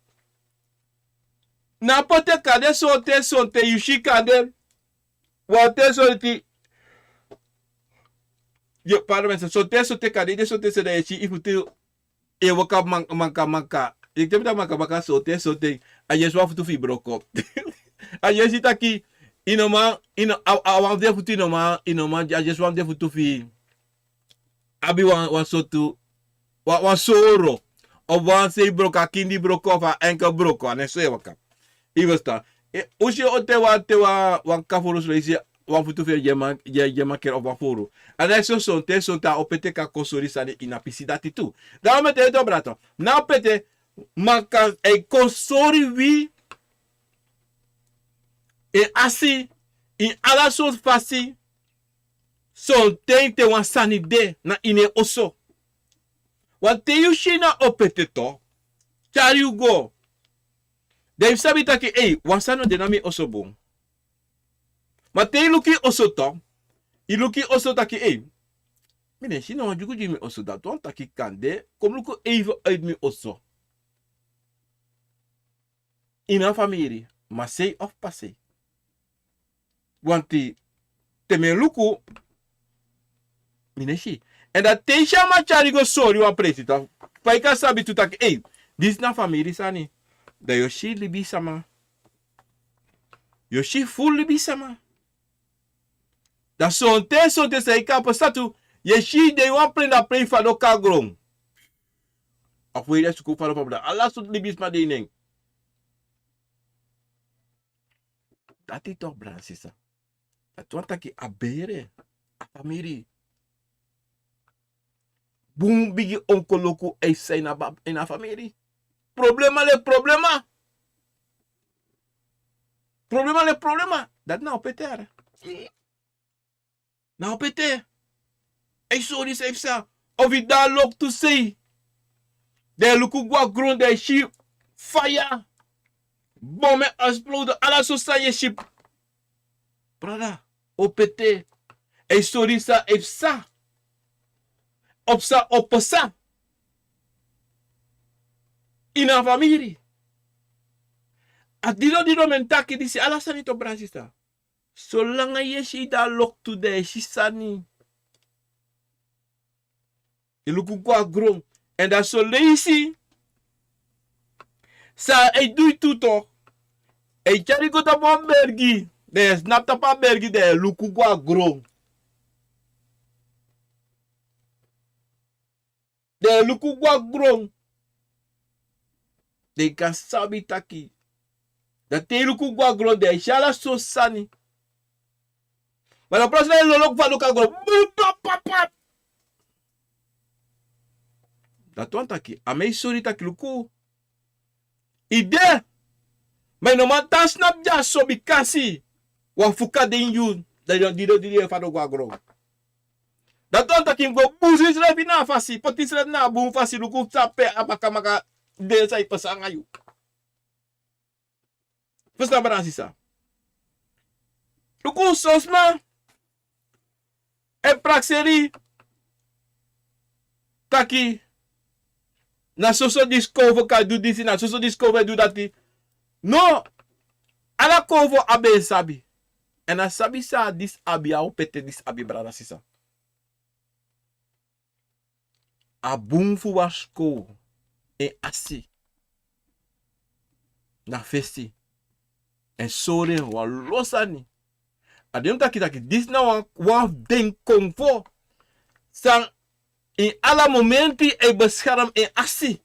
na poti kande sonten, sonten, yu si kande, wanten sonten, yu, pardon, sonten, sonten kande, yu de sonten, sonten, yu si yu futu e waka man-, manka, manka. Yu te mi taki manka, manka, sonten, sonten, a just wan futu fu yu broko. A just taki, yu no man, yu no, a, a wan fu den futu yu no man, yu no man, a just wan fu den futu fu yu abi wan, wan sortu, wan, wan soro, of wan sei broko, a kindi broko, of a enkel broko, a na so e waka. Yu verstaan? E, un si o te wan, te wan, wan kafuru so, yu si wan futu fu en, yu e man, yu e, yu e man kere of wan furu. A na so sonten, sonten a opete kan kon sori sani ini a pisi dati tu. Dan un mete ete o brada. Na opete, manka e kon sori wi, e asi, ini ala sortu fasi, sonten te wan sani de na ini en oso. Wanten yu si na opete to, tyari yu go. Dan yu sabi taki, ei, wan sani no de na mi oso bun. Ma te yu luku yu oso to, yu luku yu oso taki, ei, mi no e si no wan dyugu gi mi oso, dati wani taki kande, kon mi luku even uit mi oso. Ini a famiri, masei of pasei. Wanti te mi e luku, mi no e si. En dan te yu si a man tyari go sori wan presi, dan fa yu kan sabi tu taki, ei, disi na famiri sani. Dan yu o si libisma. Yu o si furu libisma. Dan sonten, sonten san e kan pasa tu, yu e si den wan presi, dan presi fadon kon na gron. A fu yu e suku fadon, fadon, ala sortu libisma de ini en. Dati toch, brada, sisa. Dati wani taki a bere, a famiri. Bun bigi ongeluku e psa ini a ba-, ini a famiri. Problema leki problema. Problema leki problema. Dati na opete. Na opete. E sori san e psa. Of yu de a loktu sei, dan yu luku go na gron, dan yu si faya. Bom e explode, ala sortu sani yu e si. Brada, opete. E sori san e psa. Of san o pasa ini a famiri. A didon, didon mi e taki disi, ala sani, toch, brada, sisa. Solanga yu e si, yu de a loktu, dan yu e si sani. Yu luku go na gron. En dan son leisi san e du yu tu, toch. E tyari yu go tapu wan bergi. Dan yu e snapu tapu a bergi, dan yu e luku go na gron. Dan yu e luku go na gron. Dan yu kan sabi taki. Dan te yu luku go na gron, dan yu e si ala sortu sani. Ma dan presi na yu lolo go fadon kon na gron. Bum, pap, pap, pap. Dati wani taki, a man e sori taki luku. I de. Ma i no man tan snapu den a sobi kasi. Wan fuka de ini yu. Dan yu no didon didon yu e fadon go na gron. Dati wani taki mi go busu yusrefi na a fasi, poti yusrefi na a bun fasi, luku san pe a makamaka de san e pasa nanga yu. Fusutan, brada nanga sisa. Luku son sma e prakseri taki na soso disi kowfu kan du disi, na soso disi kowfu e du dati. No, ala kowfu abi en sabi. Èn a sabi san disi abi, a opete disi abi, brada nanga sisa. A bun fu warskow en asi na fesi, èn sori en wan lo sani. A de mus taki taki disi na wan, wan fu den kowfu san ini ala momenti e beskerm en asi.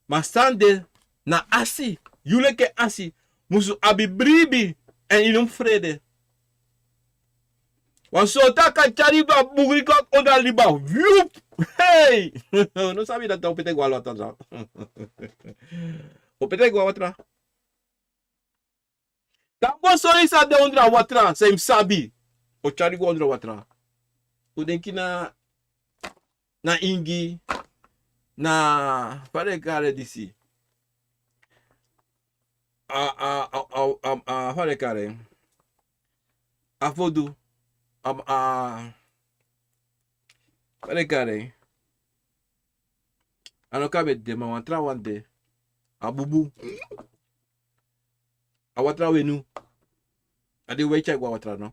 Ma san de na asi, yu leki en asi, musu abi bribi èn yu no mus frede. Wan sortu a kan tyari yu go na bugri kon ondro a liba. Viup! Hei! Un no sabi dati, opete go na watra. Opete go na watra. Dan go sori san de ondro a watra, san yu mus sabi. O tyari go ondro a watra. Un denki na, na ingi, na fa den e kari en disi. A, a, a, a, a, a, fa den e kari en. A fodu. A, a, fa den e kari en. A no kabeti de, ma wan trawan de. A bubu. A watra wenu. A di wi e tyari go na watra, no?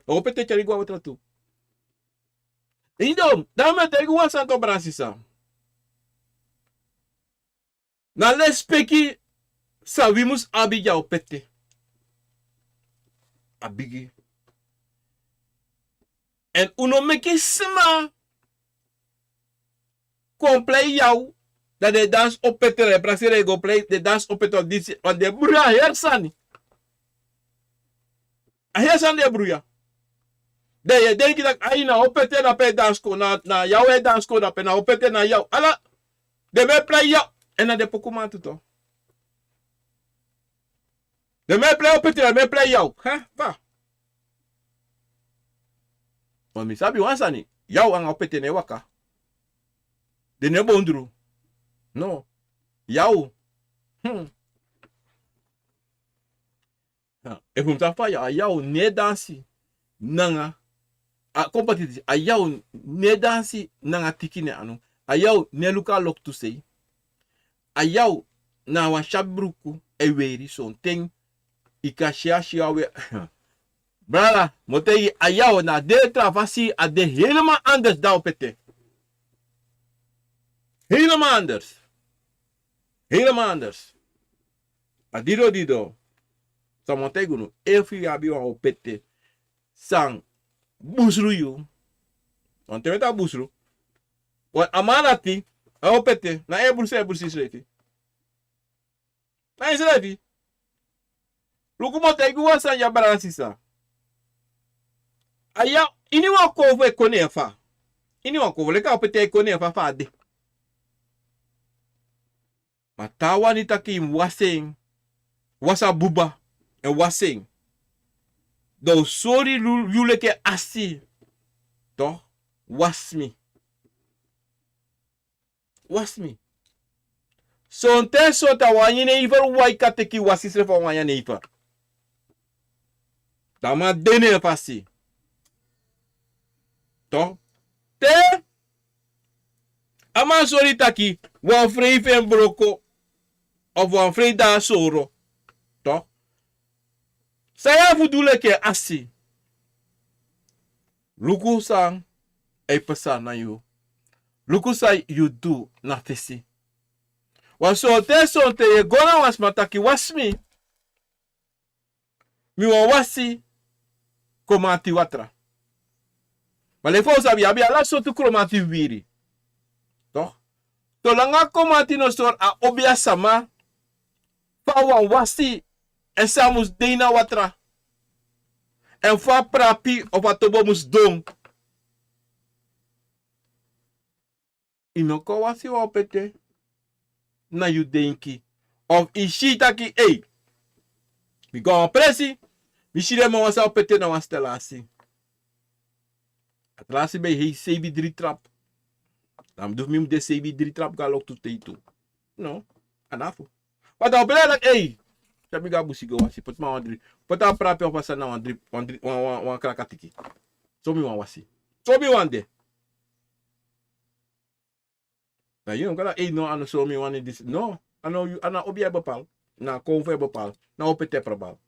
A opete tyari go na watra tu. Ini dom, dan mi e taigi wan sani tu, brada nanga sisa. Na lespeki san wi mus abi gi a opete. A bigi. Èn un no meki sma kon plei yaw, dan den e dansi opete, dan den e prakseri, den e go plei, den e dansi opete of disi, want den e bruya heri sani. A heri sani den e bruya. Dan yu e denki taki, ai, na opete na pe e dansi kon, na, na yaw e dansi kon, na pe na opete na yaw. Ala, den ben e plei yaw, èn na den pokuman tu, to. Den ben e plei opete, den ben e plei yaw. Hè, fa? Ma mi sabi wan sani, yaw anga opete no e waka. Den no e bondru. No. Yaw. Hmm. Ha, efu mi sa fa yaw, a yaw no e dansi nanga, a kompetisi, a yaw no e dansi nanga tiki na en anu. A yaw no e luku a loktu sei. A yaw na wan syabi bruku e weri, sonten yu kan si a si a we. Brada, mi o taigi yu, a yaw na de tra fasi, a de helemaal anders dan opete. Helemaal anders. Helemaal anders. A didon didon. San mi o taigi unu, efu yu abi wan opete san busru yu. Wan ten mi e taki busru. Wan a man dati, a opete, na en e brusu, e brusu yusrefi. Na yusrefi. Luku, mi o taigi wan sani ya, brada nanga sisa. A yaw, ini wan kowfu e kon na en fa. Ini wan kowfu, leki a opete e kon na en fa, fa a de. Ma te a wani taki yu mus wasi en, wasi a buba, èn wasi en. Dan un sori yu, yu leki en asi. Toch, wasi mi. Wasi mi. Sonten, sonten a wan jenever wan yu kan teki wasi srefi a wan jenever. Dan a man de na en fasi. Toch, te a man sori taki wan frei fu en broko, of wan frei de na soro. Toch, san yu abi fu du leki en asi. Luku san e pasa na yu. Luku san yu du na fesi. Wan sonten, sonten yu e go na wan sma taki wasi mi. Mi wani wasi kromanti watra. Ma leki fa un sabi, yu abi ala sortu kromanti wiwiri. Toch? Solanga kromanti no sori a obiasama fa a wani wasi, èn san a mus de ini a watra, èn fa a prapi of a tobo mus sidon. Yu no kon wasi wan opete, na yu denki. Of i si taki, ei, mi go a wan presi, mi si den man wan san o pete na wan stelasi. A stelasi ben e hei seibi dri trap. Dan mi du fu mi mu de seibi dri trap go a loktu tei tu. No, a na fu. But a o bele taki, ei, te mi go a busi go wasi, poti man wan dri, poti a prapi of a sani na wan dri, wan dri, wan, wan, wan krakatiki. So mi wan wasi. So mi wan de. Na yu no kan taki, ei, no, a no so mi wani disi. No, a no, a na obiya e bepal. Na konfo e bepal. Na o pete e bepal.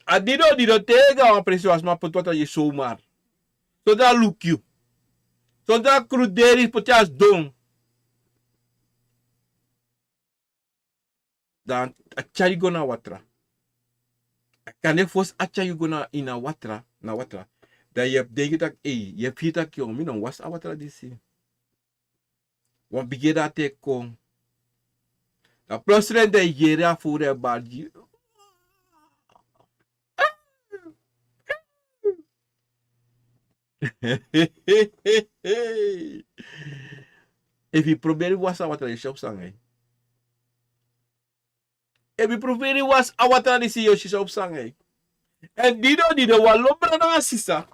A dido, dido te i go a wan presi wan sma poti watra gi yu somar. Sondra luku yu. Sondra kruderi poti a sidon. Dan a tyari go na watra. A kande fosi a tyari go na ini a watra, na watra. Dan yu e denki taki, ei, yu e firi taki, yo, mi no wasi a watra disi. Wan bigi dati e kon. Dan plotseling dan yu yere a furu e bari gi yu. Efu yu proberi wasi a watra, yu si san o psa nanga yu. Efu yu proberi wasi a watra disi, yu si san o psa nanga yu. Èn dido, dido, wan lo brada nanga sisa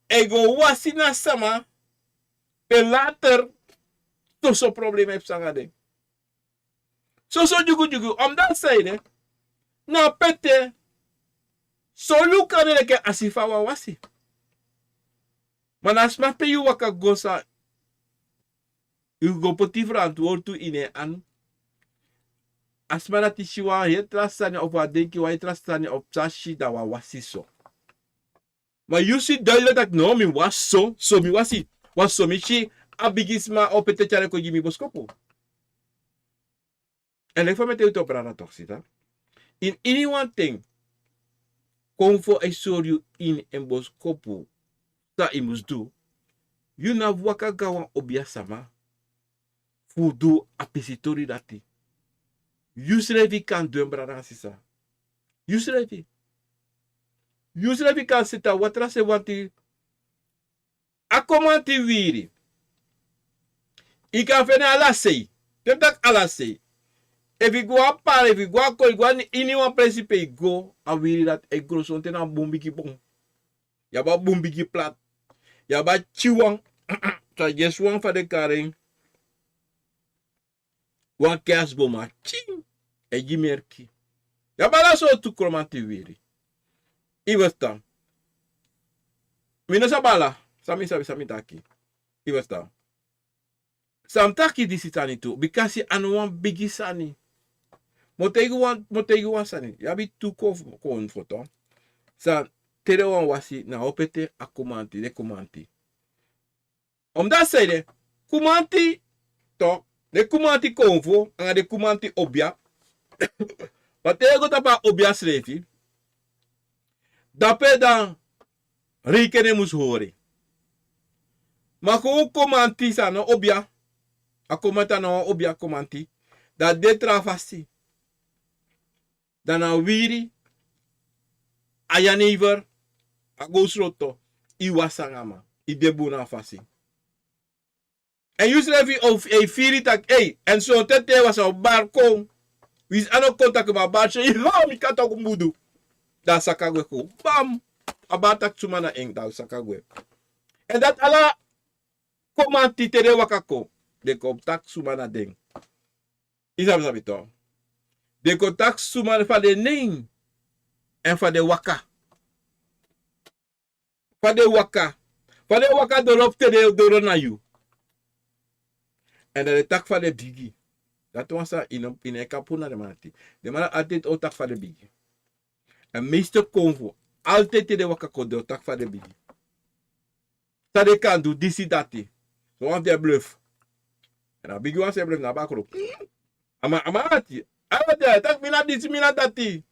e go wasi na sama, pe later soso problema e psa nanga den. Soso dyugudyugu, omdat san ede, na pete, so luku a de leki a si fa wan wasi. Ma na a sma pe yu waka go san, yu go poti ferantwortu ini en anu. A sma dati si wan heri tra sani of a denki wan heri tra sani of san si dan wan wasi so. Ma yu si duidelijk taki, no, mi wasi so, so mi wasi. Wan so mi si a bigisma o pete tyari kon gi mi boskopu. Èn leki fa mi e taigi yu, brada, toch, sisa. Ini, ini wan ten, konfo e sori yu ini en boskopu san yu mus du. Yu no abi waka go na wan obiasama fu du a pisitori dati. Yusrefi kan du en, brada, sisa. Yusrefi. Yusrefi kan seti a watra se wanti. A komanti wiri. Yu kan feni ala sei. Te mi taki ala sei. Efu yu go a pari, efu yu go a kori, yu go a ini wan presi pe yu go, a wiri dati e gro sonten na bun bigi bon. Yu abi a bun bigi plat. Yu abi a tyiwan. San, yesi, wan fa den kari en. Wan kerstboom a tyin e gi merki. Yu abi ala sortu komanti wiri. Yu e ferstan. Mi no sabi ala. San mi sabi, san mi taki. Yu e ferstan. San mi taki disi sani tu. Bikasi a no wan bigi sani. Mi o taigi wan, mi o taigi wan sani. Yu abi tu kon, konfo, toch. San, te den wani wasi, na o pete a komanti, den komanti. Omdat san ede, komanti, toch, den komanti konfo, anga den komanti obia. Ma te yu go tapu a obia srefi, dape dan rekening mus hori. Ma kon komanti san no obia, a komanti a no wan obia komanti, dan de tra fasi. Dan na wiri, a jenever, a gowsroto, yu wasi nanga man, yu de bun na a fasi. Èn yusrefi o, e firi taki, ei, èn sonten te wan sani o bari kon. Winsi a no kon taki mi a bari sei, ha, mi kan taki mudu. Dan a saka gwe kon. Bam! A bari taki suma na en, dan a saka gwe. Èn dati ala komanti te den waka kon. Den kon taki suma na den. Yu sabi, sabi toch. Den kon taki suma fa den nen. Èn fa den waka. Fa den waka. Fa den waka doro fu te den doro na yu. Èn dan den taki fa den bigi. Dati wan sani yu no, yu no e kan puru na den man dati. Den man dati altijd o taki fa den bigi. Èn meeste konfo. Altijd te den waka kon den o taki fa den bigi. San den kan du disi dati. So wan fu den e bluf. Èn a bigi wan san e bluf na bakru. A man, a man ati. A man ati, a taki mi na disi, mi na dati.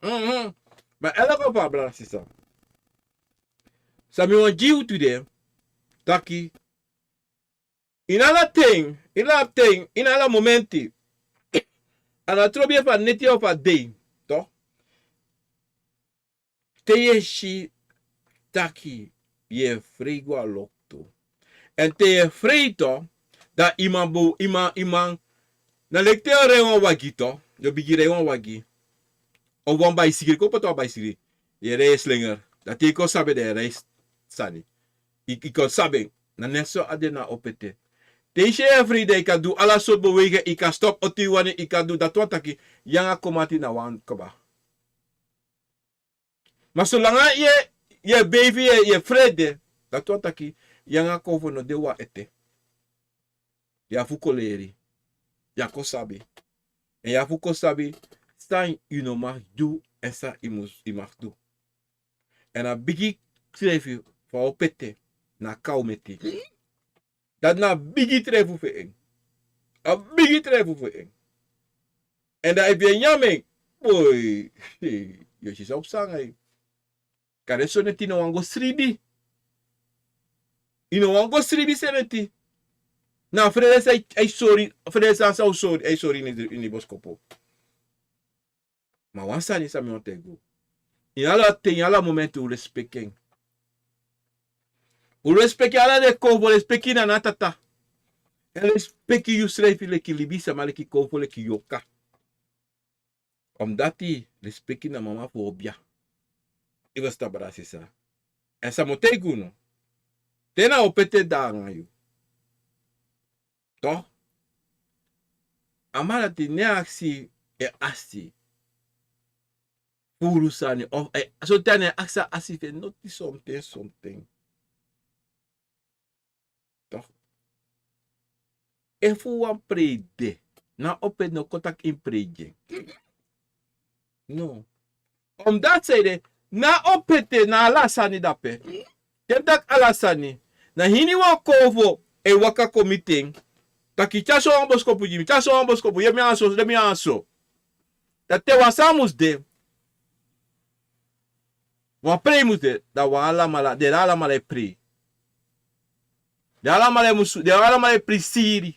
Mhm. Ma elke fa, brada, sisa. San mi wani gi yu tide, taki, ini ala ten, ini ala ten, ini ala momenti. A no trobi efu a neti of a dei, toch. Te yu e si taki yu e frei go a loktu. Èn te yu e frei toch, Dan yu man bo, yu man, yu man. Na leki te yu o rei wan wagi to, yu o bigin rei wan wagi. Of wan baisikili, kon poti wan baisikili. Yu e rei e slenger. Dan te yu kon sabi dan yu e rei sani. Yu, yu kon sabi en. Na net so a de na opete. Te yu si en fri dan yu kan du ala sortu beweging, yu kan stop oti yu wani, yu kan du, dati wani taki yu anga komati na wan kaba. Ma solanga yu e, yu e beifi, yu e, yu e frede, dati wani taki yu anga konfo no de wan ete. Yu abi fu kon leri. Yu abi kon sabi. Èn yu abi fu kon sabi san yu no mag du èn san yu mus, yu mag du. Èn a bigi srefi fu a opete na kawmeti. Dati na a bigi trefu fu en. A bigi trefu fu en. Èn dan efu yu e nyan en, boi, yu o si san o psa anga yu. Kande soneti yu no wani go sribi. Yu no wani go sribi soneti. Na frede san a e sori, frede san san o sori, a e sori ini, ini boskopu. Ma wan sani san mi wani taigi unu. Ini ala ten, ini ala momenti un respeki en. Un respeki ala den konfo, respeki nana, tata. Èn respeki yusrefi leki libisama, leki konfo, leki yorka. Omdati respeki na mama fu obia. Yu e ferstan, brada, sisa. Èn san mi o taigi unu. Te na opete de anga yu. Toch? A man dati no e aksi en asi. Furu sani. Of, eh, so te a no e aksi en asi fu en noti somten, somten. Toch? Efu wan prei de, na opete no kon taki yu mus prei gi en. No. Omdati san ede, na opete na ala sani dape. Te mi taki ala sani, na hiniwan konfo e waka kon miti en. Taki tyari so wan boskopu gi mi, tyari so wan boskopu, yere mi anso, yere mi anso. Dan te wan sani mus de, wan prei mus de, dan wan alamala, den alamala e prei. Den alamala e musu, den alamala e prisiri.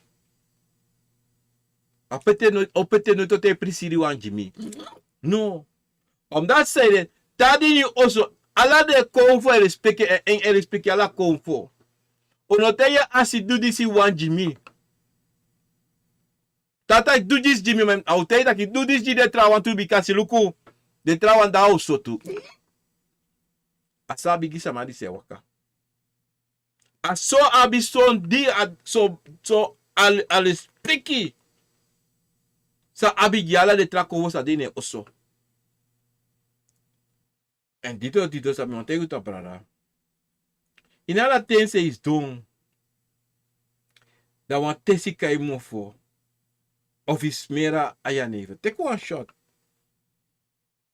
A opete no, opete no e prisiri wan gi mi. No. Omdati san ede, te a de ini yu oso, ala den konfo e respeki en, en, e respeki ala konfo. Un no taigi en asi du disi wan gi mi. Tata, du disi gi mi, ma a o taigi taki du disi gi den trawan tu, bika si luku, den trawan de a oso tu. A so a bigi sama disi e waka. A so a abi son di, a so, so a, a respeki san a abi gi ala den tra konfo san de ini en oso. Èn dito, dito, san mi wani taigi unu, brada. Ini ala ten san yu sidon, dan wan tesi kon na yu mofo, of yu smeri a jenever. Teki wan shot.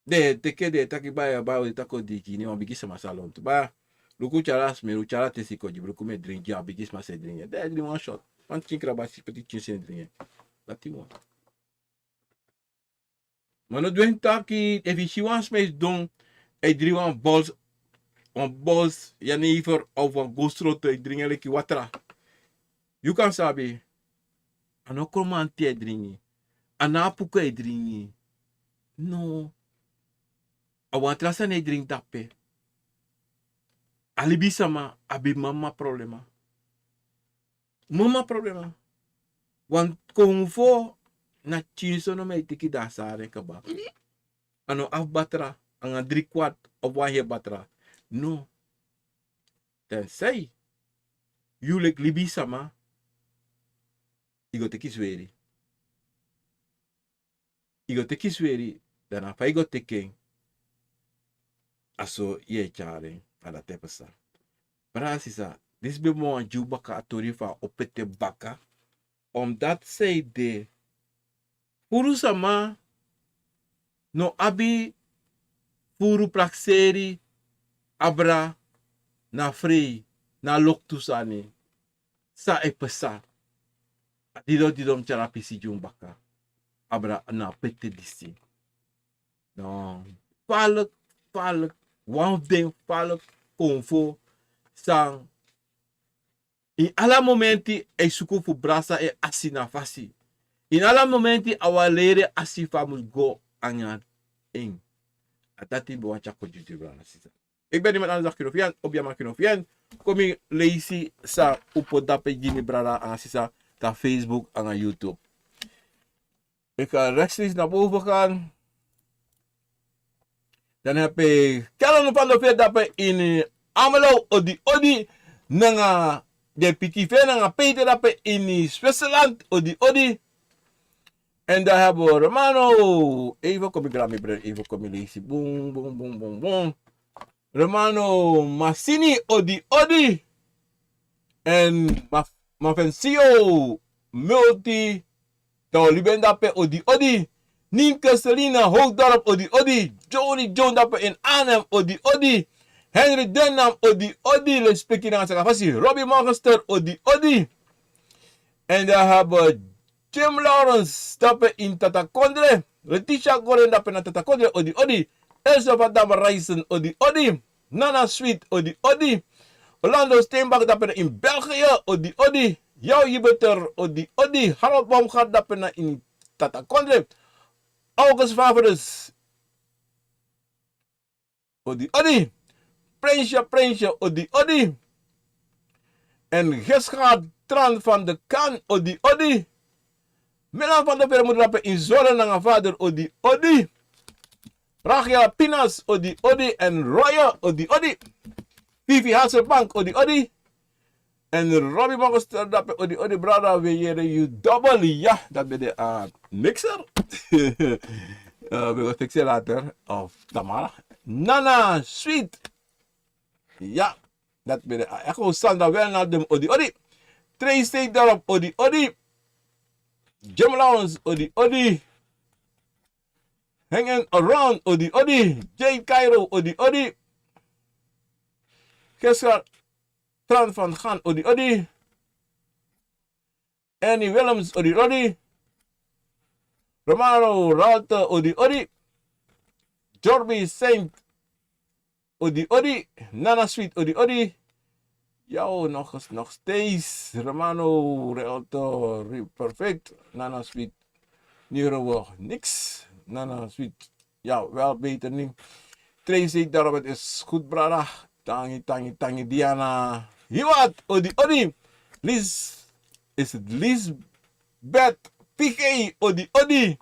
Den teki, den taki, baya, baya, den taki o drink, ne wan bigi sama sa lontu. Baya, luku, tyari a smeri, tyari a tesi kon gi mi, luku, mi e drink, a bigi sama sa e drink. Dan yu e drink wan shot. Wan pikin krabasi, poti pikin seni e drink. Dati wan. Ma no du en taki, efu yu si wan sma e sidon, e drink wan bols, wan bols jenever of wan gosroto, e drink en leki watra. Yu kan sabi, a no kromanti e drink, a no apuku e drink. No. A wan tra sani e drink dape. A libisama abi mama problema. Mama problema. Wan konfo na pikinso nomo e teki, dan a sari en kaba. A no abi batra, anga dri kwart of wan heri batra. No. Tensei yu leki libisama, yu go teki sweri. Yu go teki sweri, dan na fa yu go teki en, a so yu e tyari en, a dati e pasa. Brada, sisa, disi ben mi wani gi unu baka a tori fu a opete baka. Omdati san ede, furu sama no abi furu prakseri abra na frei, na loktu sani. San e pasa. A didon, didon mi tyari a pisi gi unu baka. Abra na a opete disi. No. Falek, falek. Wan fu den falek konfo san ini ala momenti e suku fu brasa en asi na fasi. Ini ala momenti a wani leri en asi fa a mus go anga en. A dati mi ben wani tyari kon gi unu, brada, sisa. Ik ben niemand anders dan Kinofian, Obiama Kinofian. Kon mi leisi san un poti dape gi mi, brada anga sisa. dan Facebook nanga YouTube. Ik ga rechtstreeks naar boven gaan. Dan heb ik Kellen van de Veer dape in Amelo, odi odi. Nanga de pikin fu en nanga Peter dape in Zwitserland, odi odi. En dan hebben we Romano. Even kom ik, Grammy Brand, even kom ik lezen. Boom, boom, boom, boom, boom. Romano Massini, odi odi. En Maf- Mafensio Multi, dan libi en dape, odi odi. Ninke Selina Hoogdorp, odi odi. Johnny John dape in Arnhem, odi odi. Henry Denham, odi odi. Lespeki nanga saka fasi. Robbie Morgenster, odi odi. En dan hebben we Jim Lawrence dape in Tatakondre. Letitia Goren dape na Tatakondre, odi odi. Elsa van Dam Reisen, odi odi. Nana Sweet, odi odi. Orlando Steenbak dape na in België, odi odi. Jou Jibeter, odi odi. Harold Baumgart dape na in Tatakondre. August Favorus, odi odi. Prinsje, Prinsje, odi odi. En Gesgaard Tran van de Kan, odi odi. Milan van de Vermoed dape in Zwolle nanga vader, odi odi. Rachel Pinas, odi odi. En Roya, odi odi. Vivi Hasselbank, odi odi. En Robbie Morgenster dape, odi odi, brada, we yere yu double. Ja, dat ben de uh, mixer. Uh, we gaan fixen later. Of Tamara. Nana Sweet. Ja, dat ben de uh, Echo Sandra Welnadum, odi odi. Tracy Dorp, odi odi. Jim Lawrence, odi odi. Hanging Around, odi odi. Jay Cairo, odi odi. Gesgaard Tran van Gaan, odi odi. Ernie Willems, odi odi. Romano Ralta, odi odi. Jorby Saint, odi odi. Nana Sweet, odi odi. Jou nog eens, nog steeds. Romano Ralta, perfect. Nana Sweet. Nero, niks. Nana Sweet. Ja, wel beter nu. Tracy, daarom het is goed, brada. Tangi, tangi, tangi, Diana. Hiwat, odi odi. Lis, is het Lisbeth Pigey, odi odi.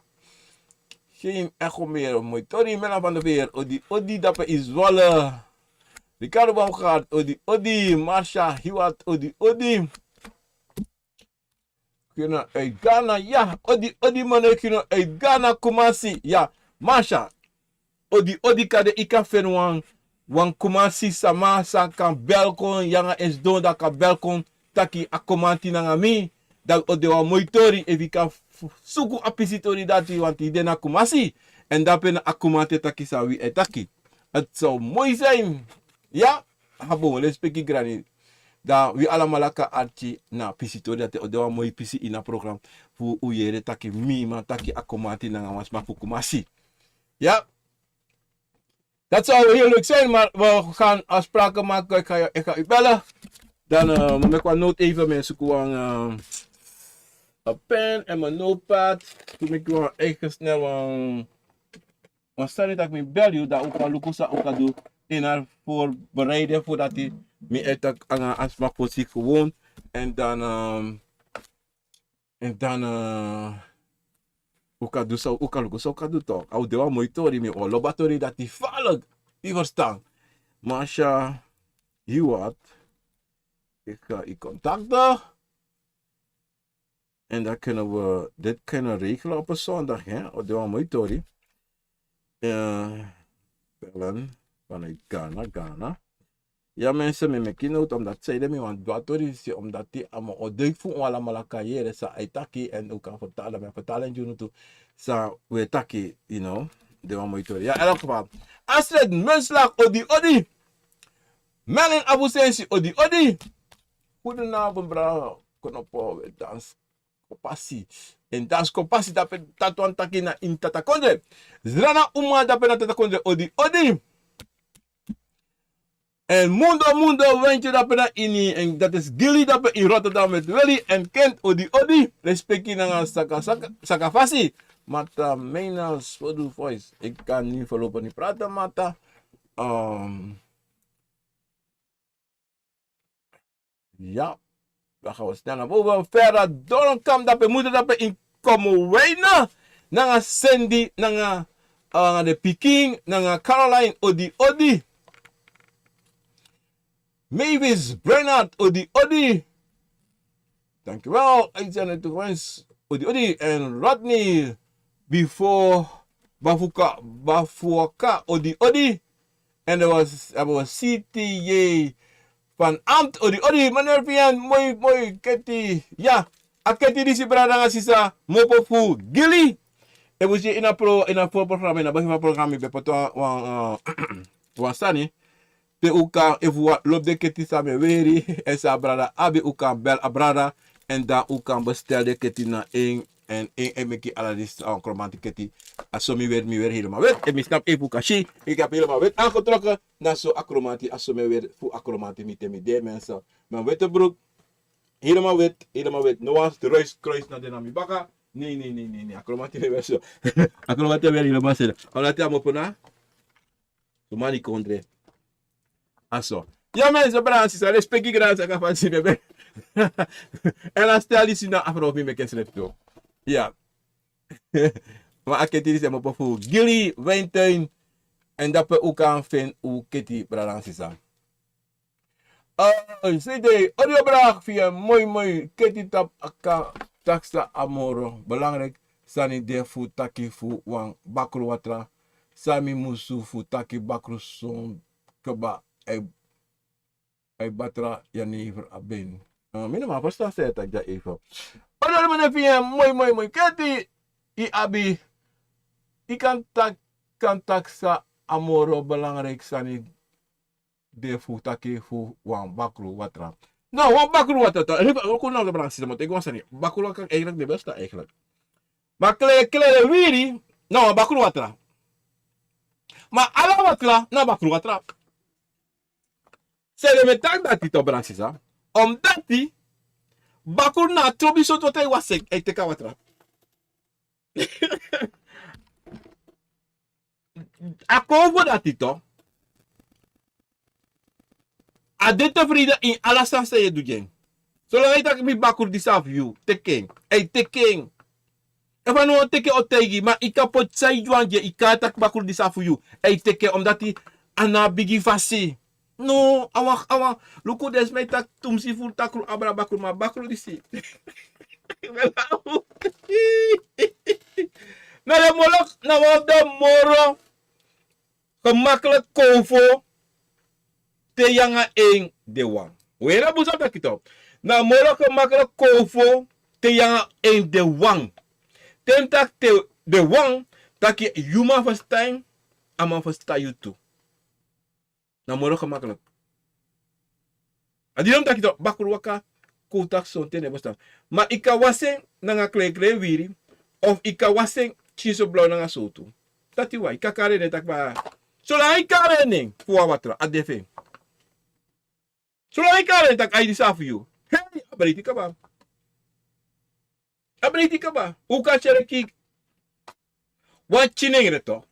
Geen echo meer, mooi. Tori Mela van de Veer, odi odi, dape in Zwolle. Ricardo Baumgart, odi odi. Marcia Hiwat, odi odi. Kino uit Ghana, ja. Odi odi, mano, kino uit Ghana, Kumasi. Ja, Marcia. Odi odi, kande yu kan feni wan, wan Kumasi sama san kan bel kon, yu nanga en sidon, dan kan bel kon taki a komanti nanga mi. Dan o de wan moi tori efu yu kan f-, suku a pisi tori dati, want yu de na Kumasi. Èn dape na a komanti e taki san wi e taki. Het zou mooi zijn. Ja, a bon, lespeki, grani. Dan wi alamala kan arki na pisi tori dati, o de wan moi pisi ini a program fu un yere taki mi man taki a komanti nanga wan sma fu Kumasi. Ja. Dat zou heel leuk zijn, maar we gaan afspraken maken. Ik ga, je- ik ga u bellen. Dan eh, moet ik wat noot even, mensen. Gewoon eh, een pen en mijn notepad. Toen ik gewoon eigen snel een, een stel dat ik me bel, joh, dat ook al lukken zou ook al doen. In haar voorbereiden voordat hij me uit de aan smaak voor zich gewoon. En dan ehm, En dan eh, un kan du san, un kan luku san un kan du toch. A o de wan moi tori, mi o lobi a tori dati falik. Yu verstan. Masha, yu wat. Ik ga yu kontakten. En dan kunnen we dit kunnen regelen op een zondag, hè? O de wan moi tori. Eh, bellen vanuit Ghana, Ghana. Ya mensen, mi meki note, omdat zij de mi wan du a tori, omdat die allemaal o deuk fu un alamala kan yere san a e taki, en un kan vertalen, mi vertalen dyu tu san we taki, you know, de wan moi tori. Ya, in elk geval. Astrid Munslag, odi odi. Melin Abusensi, odi odi. Goedenavond, brada. Konopo, we dans. Kopasi. En dansi kopasi dape, dati wani taki na ini Tatakondre. Zrana Uma dape na Tatakondre, odi odi. En Mundo Mundo Wentje dape na ini, en dat is Gilly dape in Rotterdam met Willy en Kent, odi odi. Respeki nanga saka, saka, saka fasi. Mata Mena Sodu Voice. Ik kan nu voorlopig niet praten, Mata. Ehm, Ja. Dan gaan we snel naar boven. Verder, Donkamp, dape moeder, dape in Komowina. Nanga Sandy, nanga, eh, nanga de pikin, nanga Caroline, odi, odi. Mavis Bernard, odi, odi. Dankjewel. Uitzending toegewenst, odi, odi. En Rodney, before Bafuka, Bafuaka, odi, odi. En er was, er was C T J van Amt, odi, odi, meneer Vian, mooi, mooi, keti. Ja, a keti disi brada nanga sisa, mopo fu Gili. Efu si in a pro, in a voorprogramma, in a begin van programma, mi ben poti wan, wan, eh, wan sani. Te un kan, efu wan lobi den keti san mi e weri, èn san a brada abi, un kan bel a brada, èn dan un kan bestel den keti na en, èn en e meki ala disi, eh, kromanti keti. A so mi weri, mi weri helemaal wit. Èn mi snapu efu un kan si, mi kan helemaal wit aangetrokken. Na so a kromanti, a so mi e weri fu a kromanti, mi te mi de mensen. Mi witi broek, helemaal wit, helemaal wit. No wan ruis, kruis na de na mi baka. Nee, nee, nee, nee, nee. A kromanti mi e weri so. A kromanti mi e weri helemaal so. Omdat a mopo na so mani kondre. A so. Ja, mensen, brada nanga sisa, respeki, grasa, kafansi, bebe. Èn a stel disi na afro mi meki en srefi tu. Ja. Ma a keti disi e mopo fu Gili Wijntuin. Èn dape un kan feni un keti, brada nanga sisa. Eh, C D, odi, obra fi en moi moi, keti tapu a kan taki san a moro belangrijk sani de fu taki fu wan bakru watra. San mi musu fu taki bakru son kaba ai, ai batra ya never a ben. Eh, mi no man verstaan san yu e taki dya even. Odi, odi, meneer, fi en moi moi moi, keti, i abi, i kan taki, kan taki san a moro belangrijk sani de fu taki fu wan bakru watra. No, wan bakru watra toch. Even, we kunnen nog de brand systeem, want ik was er niet. Bakru watra eigenlijk de beste eigenlijk. Ma kle, kle wiri, no, wan bakru watra. Ma ala watra, na bakru watra. San ede mi e taki dati toch, brada nanga sisa. Omdati, bakru na a trobi sortu watra yu wasi en, yu teki a watra. A kon fu dati toch. A de tevreden in ala sani san yu e du gi en. Solanga yu taki mi bakru disi a fu yu, teki en. Yu teki en. Efu a no wani teki en, o taigi, ma yu kan poti san yu wani gi en, yu kan taki bakru disi a fu yu. Yu teki en, omdati a no abi bigi fasi. No, a wan, a wan, luku den sma e taki tumsi fu takru abra bakru, ma bakru disi. Na den moro, na wan fu den moro gemakkelijk kofo te yu nanga en de wan. We, na bun san mi taki toch. Na moro gemakkelijk kofo te yu nanga en de wan. Te mi taki te de wan, taki yu man ferstan en, a man ferstan yu tu. Na moro gemakkelijk. A didon mi taki toch, bakru waka, kon un taki sonten, no e bestaan. Ma yu kan wasi en nanga kleiklei wiri, of yu kan wasi en pikinso blaw nanga sowtu. Dati wani, yu kan kari en nen taki, ma solanga yu kari en nen fu wan watra, a de fu en. Solanga yu kari en nen taki ai disi a fu yu. Hei, a breiti kaba. A breiti kaba. Un kan tyari en kiki. Wan pikin nengre toch.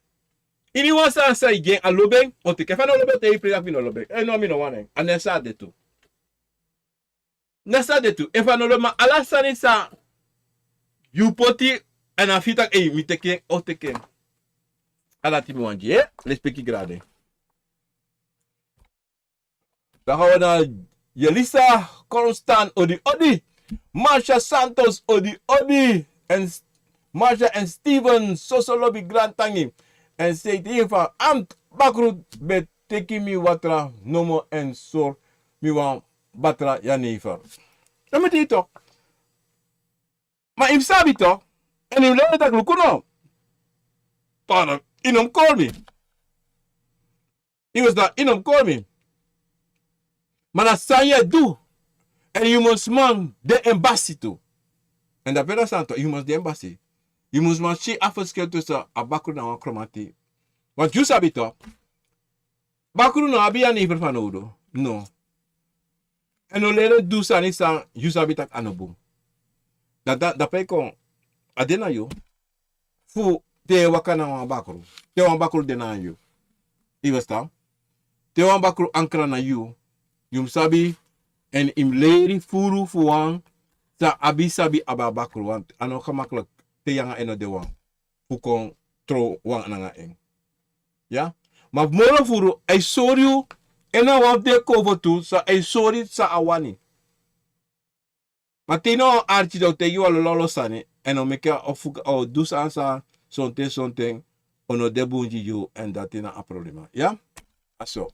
Iniwan sani san yu gi en, a lobi en, o teki en. Efu a no lobi en, o taigi presi taki mi no lobi en. Eh, no, mi no wani en. A na so a de tu. Na so a de tu. Efu a no lobi, ma ala sani san yu poti, èn a firi taki, ei, mi teki en, o teki en. A dati mi wani gi, eh? Respeki grade. Dan gaan we naar Jelisa Konstan, odi odi. Marsha Santos, odi odi. En S-, Marsha en Steven, soso lobi, grantangi. En sei tegen van, Amt, bakru ben teki mi watra nomo en sori mi wan batra jenever. Dan mi taki toch. Ma yu sabi toch. En yu leren taki luku no. Pardon, yu no mus kori mi. Yu mus dan, yu no mus kori mi. Ma na san yu e du. En yu mus man de en basi tu. En dan ben na san toch, yu mus de en basi. Yu mus man si a verschil tussen a bakru nanga wan kromanti. Want yu sabi toch. Bakru no abi jenever fanowdu. No. En no leren du sani san yu sabi taki a no bun. Dan, dan, dan pe kon, a de na yu. Fu te yu e waka nanga wan bakru. Te wan bakru de nanga yu. Yu e ferstan? Te wan bakru ankra na yu. Yu mus sabi Èn yu mus leri furu fu wan san abi sabi abi a bakru, want a no gemakkelijk te yu nanga en no de wan fu kon tron wan nanga en. Ya? Ma fu moro furu a e sori yu, en na wan fu den konfo tu san a e sori san a wani. Ma te yu na wan arki dan o taigi yu wan lololo sani, èn o meki a o fuka o du sani san sonten sonten o no de bun gi yu, èn dati na a problema. Ya? A so.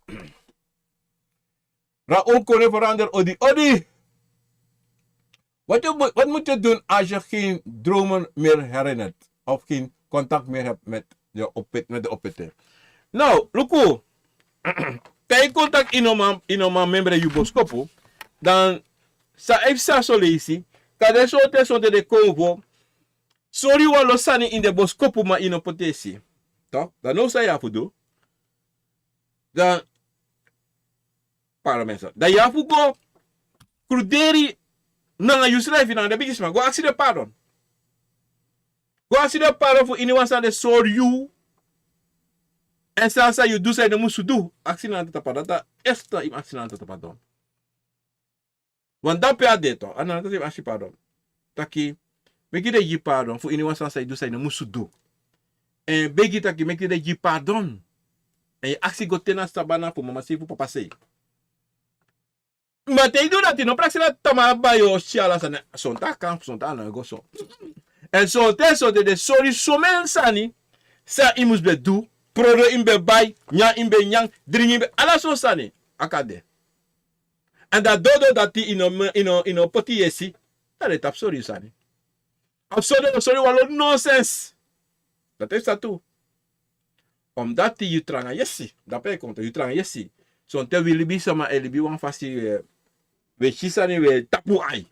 Ra un kone verander odi odi. Wat je moet, wat moet je doen als je geen dromen meer herinnert of geen contact meer hebt met de opet, met de opete? Nou, luku. Te yu contact yu no man, yu no man membre yu boskopu, dan san a e psa so leisi, kande sonten sonten den konfo sori yu wan lo sani ini den boskopu ma yu no poti en si. Toch? Dan now san yu abi fu du? Dan Pardon mensen. Dan yu abi fu go kruderi nanga yusrefi nanga den bigisma. Go aksi den pardon. Go aksi den pardon fu iniwan san den sori yu. Èn san san yu du san yu no musu du. Aksi nanga tata pardon. Dati a esta yu mus aksi nanga tata pardon. Wan dape a de tu. A nanga tata yu mus aksi pardon. Taki, meki den gi pardon fu iniwan san san yu du san yu no musu du. Èn begi taki meki den gi pardon. Èn yu aksi go te na sabana fu mama sei fu papa sei. Ma te yu du dati no prakseri a tamara bai o si ala sani. Sonten a kan, sonten a no e go so. Èn sonten sonten den sori someni sani. San yu mus ben du, prodo yu mus ben bai, nyan yu mus ben nyan, dringi yu mus ben, ala son sani. A kan de. Èn dan dodo dati yu no, yu no, yu no poti yesi. Dan den tapu sori yu sani. A fu sori den no sori wan lo nonsens. Dati e psa tu. Omdati yu tranga yesi. Dape e kon tu yu tranga yesi. Sonten wi libisma e libi wan fasi, eh, wi e si sani wi e tapu ai.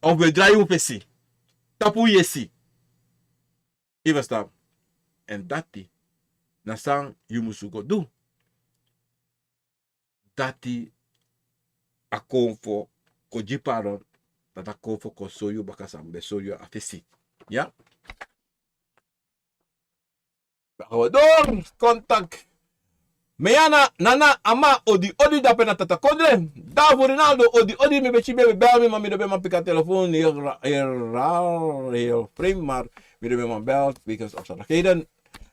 Of wi e drai un fesi. Tapu yesi. Yu e ferstan? Èn dati na san yu musu go du. Dati a konfo kon gi pardon. Dati a konfo kon sori yu baka san ben sori yu a fesi. Ya? Wi o go doro. Contact. Meyana, Nana, Ama, odi odi, dape na tata Kodre. Davo Rinaldo, odi odi, mi ben si ben bel mi ma mi no ben man piki a telefon. Heel raar, heel vreemd, maar mi no ben man bel because omstandigheden.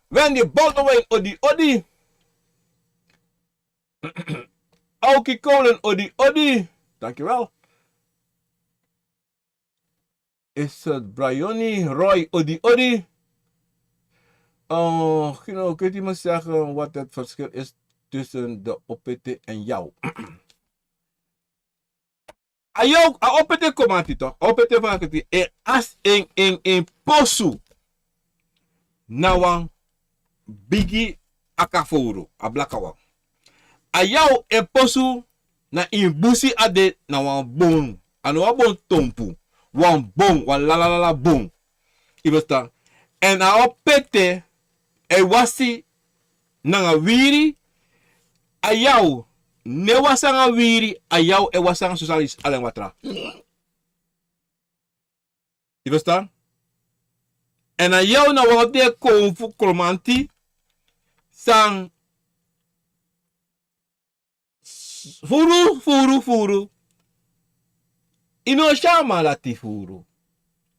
Wendy Baldwin, odi odi. Auki Kolen, odi odi. Dankjewel. Is het Brioni Roy, odi odi. Eh, Gino, kunt u me zeggen wat het verschil is tussen de opete en jou? A yau, a opete komanti toch? A opete fu a keti e asi en, en, en posu na wan bigi akafowru, a blaka wan. A yau e posu na ini busi a de, na wan bon. A no wan bon tonpu. Wan bon, wan lalalala bon. Yu e ferstan? Èn a opete e wasi nanga wiri. A yau no e wasi nanga wiri, a yau e wasi nanga soso, alen watra. Yu e ferstan? Èn a yau na wan fu den konfo komanti san furu, furu, furu. Yu no si a man dati furu.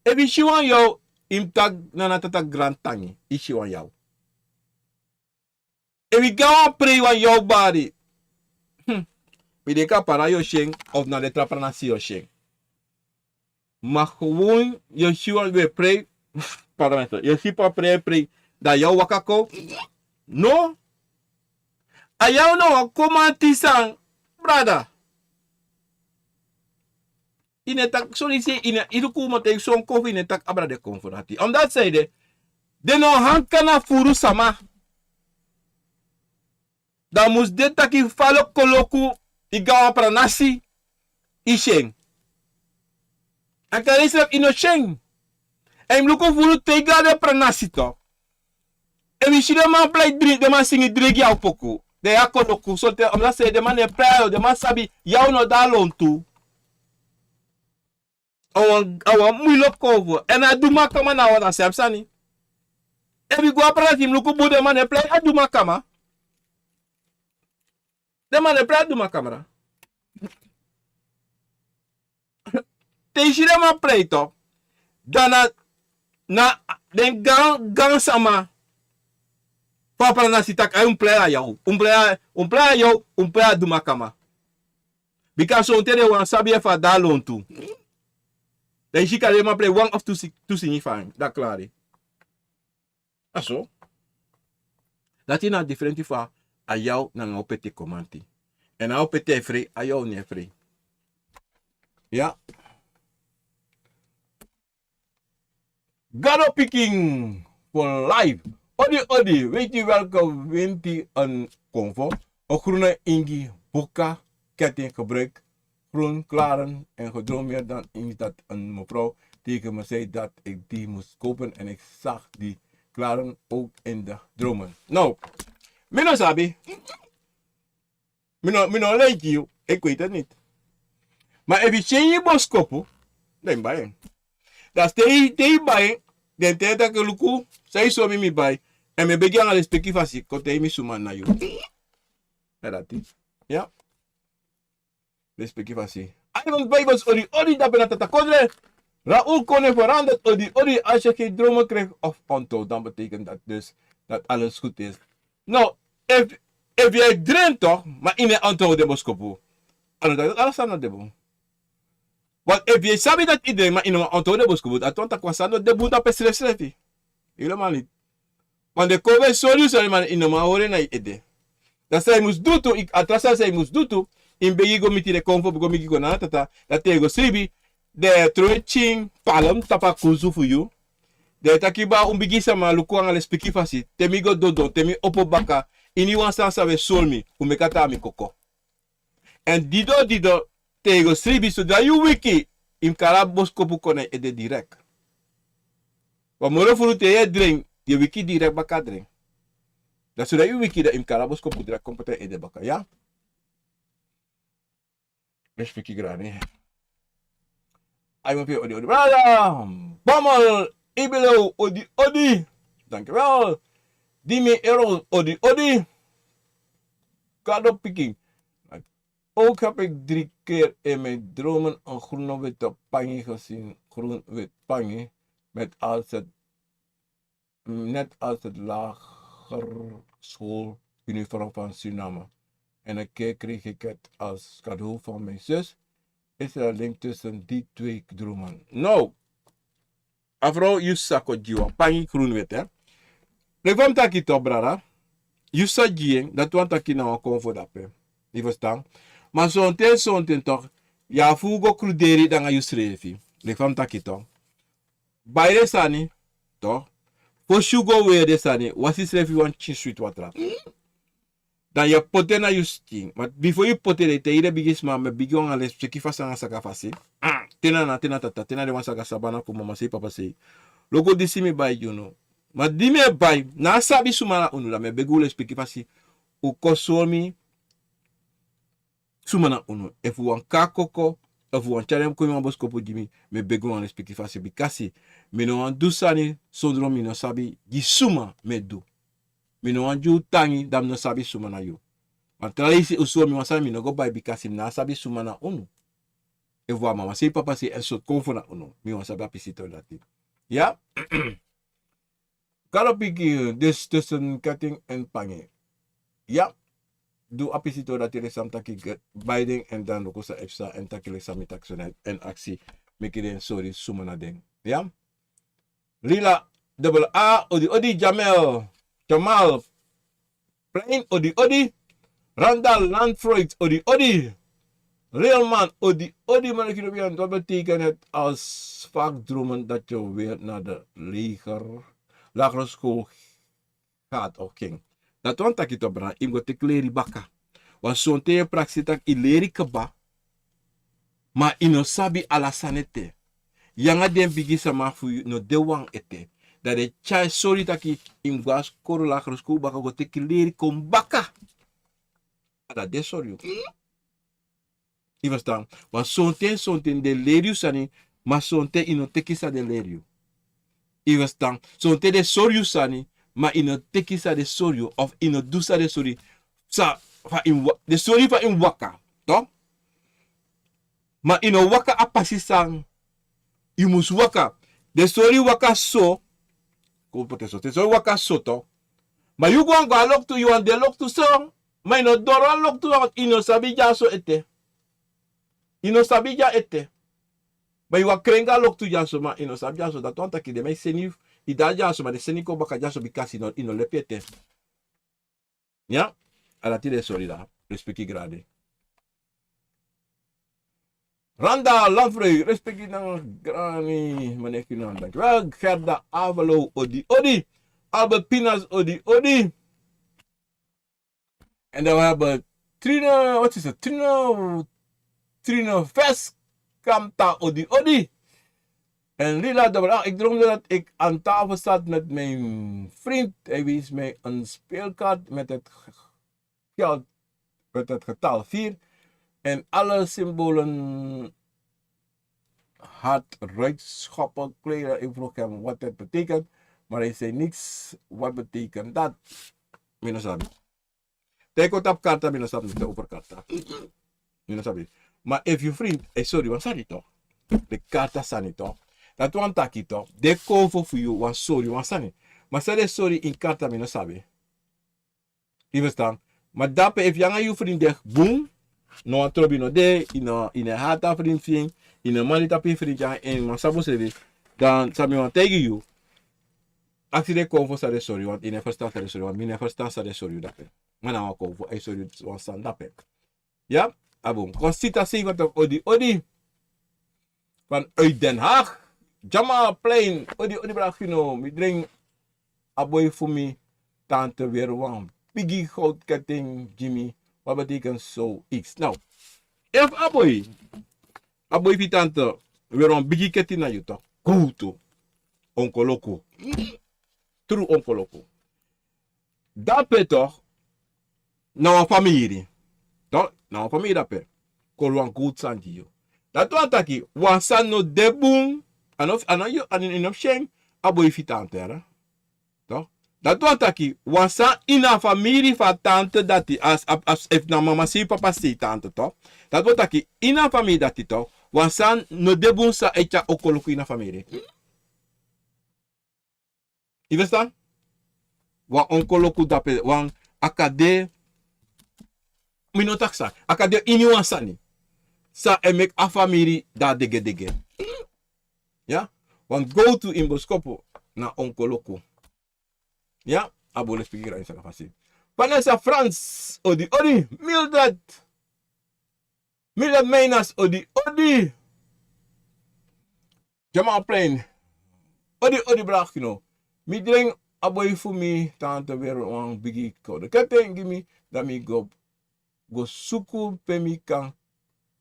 Efu yu si wan yau, yu mus taki Nana, tata, grantangi, yu si wan yau. Efu yu go na wan prei, wan yau bari. Hmm. Mi denki a para yu o si en, of na den tra pranasi yu o si en. Ma gewoon yu o si wan, yu e prei. Pardon, yu o si wan prei, prei. Dan yu o waka kon. No. A yau na wan komanti san, brada. Yu no e taki soni sei, yu no e, yu luku, ma te yu son konfo, yu no e taki a brada e konfo dati. Omdati san ede, den no hanka na furu sama. Dan mus de taki fa a lokoloko, yu go na wan pranasi, yu si en. A kari yusrefi yu no si en. Èn yu mus luku furu te yu go na den pranasi toch. Efu yu si den man plei dringi, den man singi dringi a poku. Den ya kon luku, sonten, omdati sei den man no e prei, den man sabi, yau no de a lontu. A wan, a wan muilek konfo. Èn a dumakama na wan a srefi sani. Efu yu go na pranasi yu mus luku bun, den man no e prei a dumakama. Den man no e prei a dumakama. te yu si den man prei to, dan na, na den gan, gan sama. Papa na si tak' ai un prei a yaw, un prei a, un prei a yaw, un prei a dumakama. Bika sonten den wani sabi efu a de a lontu. Dan yu si kari den man prei wan of tu si, tu singi fa en, dan klari. A so. Dati na a diferenti fu a yaw nanga a opete komanti. Èn a opete e frei, a yaw no e frei. Ya. Gado pikin for life. Odi, odi, weet u welke wind die een konvo, een groene ingi, boeka, ketting gebruikt, groen klaren en gedroomd meer dan eens dat een mevrouw tegen me zei dat ik die moest kopen en ik zag die klaren ook in de dromen. Nou, mi no sabi. Mi no, mi no like yu, ik weet het niet. Maar efu yu change yu boskopu, dan yu bai en. Dan te yu, te yu bai en, dan te yu taki luku, san yu sori mi, mi bai. Èn mi e begi anga lespeki fasi, kon taigi mi suma na yu. Na dati. Ya. Lespeki fasi. Ivan Bijbels, odi, odi, dape na tata Kodre. Raoul Kone verandert, odi, odi, als je geen dromen krijgt of onthoud, dan betekent dat dus dat alles goed is. No, efu, efu yu e drink toch, ma yu no e onthoud den boskopu, a no taki dati ala sani no de bun. Want efu yu e sabi dati yu e drink, ma yu no man onthoud den boskopu, dati wani taki wan sani no de bun tapu yu srefsrefi. Helemaal niet. Want den konfo e sori yu sani, ma yu no man hori en na yu ede. Dati san yu mus du tu, a tra sani san yu mus du tu, yu mus begi go miti den konfo, go miti go na a tata, dati te yu go sribi, den e tron yu pikin palm tapu a kunsu fu yu. Den e taki baa, un bigi sama, luku anga lespeki fasi, te mi go dondon, te mi opo baka, iniwan sani san un e sori mi, un meki a tan na mi koko. Èn didon didon, te yu go sribi, sodra yu wiki, yu mus kari a boskopu kon na yu ede direct. Wan moro furu te yu e drink, yu e wiki direct baka drink. Dan sodra yu wiki, dan yu mus kari a boskopu direct kon poti na yu ede baka, ya? Respeki grani. Ai, mi e odi, odi, brada. Bamel, Ibelew, odi, odi. Dankjewel. Dimi Errol, odi, odi. Gado pikin. Ook heb ik drie keer in mijn dromen een groene witte pangi gezien. Groen wit pangi. Met als het, net als het lagere schooluniform van Suriname. En een keer kreeg ik het als cadeau van mijn zus. Is er een link tussen die twee dromen? No. A vrouw yu sako gi wan pangi groen wit, hè? Leki fa mi taki toch, brada. Yu sa gi en, dati wani taki na wan konfo dape. Yu ferstan? Ma sonten, sonten toch, yu abi fu go kruderi nanga yusrefi. Leki fa mi taki toch. Bai den sani, toch. Fosi yu go weri den sani, wasi yusrefi wan pikin switi watra. Dan yu e poti en na yu skin. Ma bifo yu poti en, te yu de bigi sma, mi e begi wan anga lespeki fasi anga saka fasi. Te na na, te na tata, te na den wan saka sabana fu mama sei, papa sei. Luku disi mi bai gi unu. Ma di mi e bai, na sabi suma na unu, dan mi e begi un lespeki fasi. Un kon sori mi suma na unu. Efu un wani kon a koko, efu un wani tyari en kon wan boskopu gi mi, mi e begi un anga lespeki fasi. Bikasi mi no wani du sani sondro mi no sabi gi suma mi e du. Mi no wani gi un tangi, dan mi no sabi suma na yu. Ma tra leisi un sori mi wan sani, mi no go bai, bikasi mi no sabi suma na unu. Efu a mama sei, papa sei, èn sortu konfo na unu. Mi wani sabi a pisi tori dati. Ya? Gado pikin, dus tussen ketting en pangi. Ya. Du a pisi tori dati, leki san mi taki, bai den èn dan luku san e psa, èn taki leki san mi taki so net, èn aksi, meki den sori suma na den. Ya? Lila, double A, odi, odi, Jamel, Jamal, Plein, odi, odi, Randall, Landfreud, odi, odi, Realman, odi, odi, Markidobian, dat betekent het als vaak dromen dat je weer naar de leger, lagere school gaat of ging. Dati wani taki toch, brada, yu mus go teki leri baka. Wan sonten yu e prakseri taki yu leri kaba, ma yu no sabi ala sani ete. Yu anga den bigi sama fu yu no de wan ete. Dan den e tyari sori yu taki yu mus go na skoro, lagere school baka, go teki leri kon baka. A dati den e sori yu. Yu ferstan? Wan sonten, sonten den e leri yu sani, ma sonten yu no teki san den e leri yu. Yu ferstan? Sonten den e sori yu sani, ma yu no teki san den e sori yu, of yu no du san den e sori. San, fa yu mus wa-, den e sori yu fa yu mus waka, toch? Ma yu no waka a pasi san yu mus waka. Den sori waka so. Kon poti en so, den sori waka so tu. Ma yu go anga a loktu, yu wani de loktu so. Ma yu no doro a loktu, want yu no sabi dyaso ete. Yu no sabi dya ete. Ma yu wani krengi a loktu dyaso, ma yu no sabi dyaso. Dati wani taki den man e seni yu, yu de dyaso, ma den seni yu kon baka dyaso bikasi yu no, yu no lepi ete. Ya, a dati den sori dati. Respeki grandi. Randa Lamfrey, respeki nanga grani, maneki na danki. Wel, Gerda Avelo, odi, odi. Albert Pinas, odi, odi. En dan we hebben Trine, wat is het? Trine, Trine Ves, Kamta, odi, odi. En Lila Dobra, ik droomde dat ik aan tafel zat met mijn vriend. Hij wees mij een speelkaart met het g-, geld, met het getal vier. En alle symbolen had ruitschoppen, kleuren. Ik vroeg hem wat het betekent, maar hij zei niks. Wat betekent dat? Mi no sabi. Te yu kon tapu karta, mi no sabi, mi no sabi over karta. Mi no sabi. Ma efu yu frinti e sori wan sani tu, den karta sani tu, dati wani taki tu, den konfo fu yu wani sori wan sani. Ma san den sori ini karta, mi no sabi. Yu ferstan? Ma dape efu yu nanga yu frinti de bun, no wan trobi no de, yu no, yu no e hati a frinti fu yu, yu no e mali tapu yu frinti anga en, ma sabi unsrefi, dan san mi wani taigi yu, aksi den konfo san den sori yu, want yu no e ferstan san den sori yu, want mi no e ferstan san den sori yu dape. Ma na wan konfo e sori yu wan sani dape. Ya, a bun. Constita Seventig, odi, odi. Vanuit Den Haag. Jamalplein, odi, odi, brada Gino. Mi dringi a boi fu mi tante weri wan bigi goudketting gi mi. Wat betekent zoiets? Nou, efu a boi, a boi fu yu tante weri wan bigi ketting na yu, toch? Gowtu. Onkoloku. Tru onkoloku. Dape toch, na wan famiri. Toch, na wan famiri dape. Kori wan gowtu sani gi yu. Dati wani taki, wan sani no de bun. A no, a no yu, a no, yu no mus si en, a boi fu yu tante, yere. Toch? Dati wani taki, wan sani ini a famiri fu a tante dati, as, as, as, efu na mama sei, papa sei, tante, toch? Dati wani taki, ini a famiri dati, toch, wan sani no de bun san e tyari onkoloku ini a famiri. Yu ferstan? Wan onkoloku dape, wan, a kan de, mi no taki san, a kan de ini wan sani san e meki a famiri de a degedege. Ya? Wan gowtu ini boskopu na onkoloku. Ya? A bun, lespeki, grani, saka fasi. Vanessa Frans, odi, odi, Mildred. Mildred Meinas, odi, odi. Jamalplein. Odi, odi, brada Gino. Mi dringi a boi fu mi tante weri wan bigi goudketting gi mi, dan mi go, go suku pe mi kan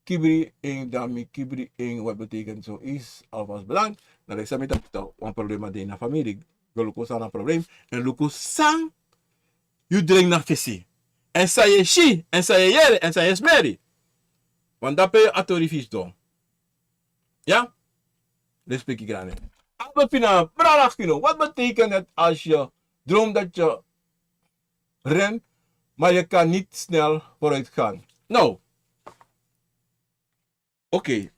kibri en, dan mi kibri en. Wat betekent zoiets? Alvast bedankt. Na leki san mi taki, toch, wan problema de ini a famiri. Go luku san na problem. Èn luku san yu dringi na fesi. Èn san yu e si, èn san yu e yere, èn san yu e smeri. Want dape a tori fu yu sidon. Ya? Lespeki, grani. Albert Pina, brada Gino, wat betekent het als je droomt dat je rent, maar je kan niet snel vooruit gaan? Nou, oké.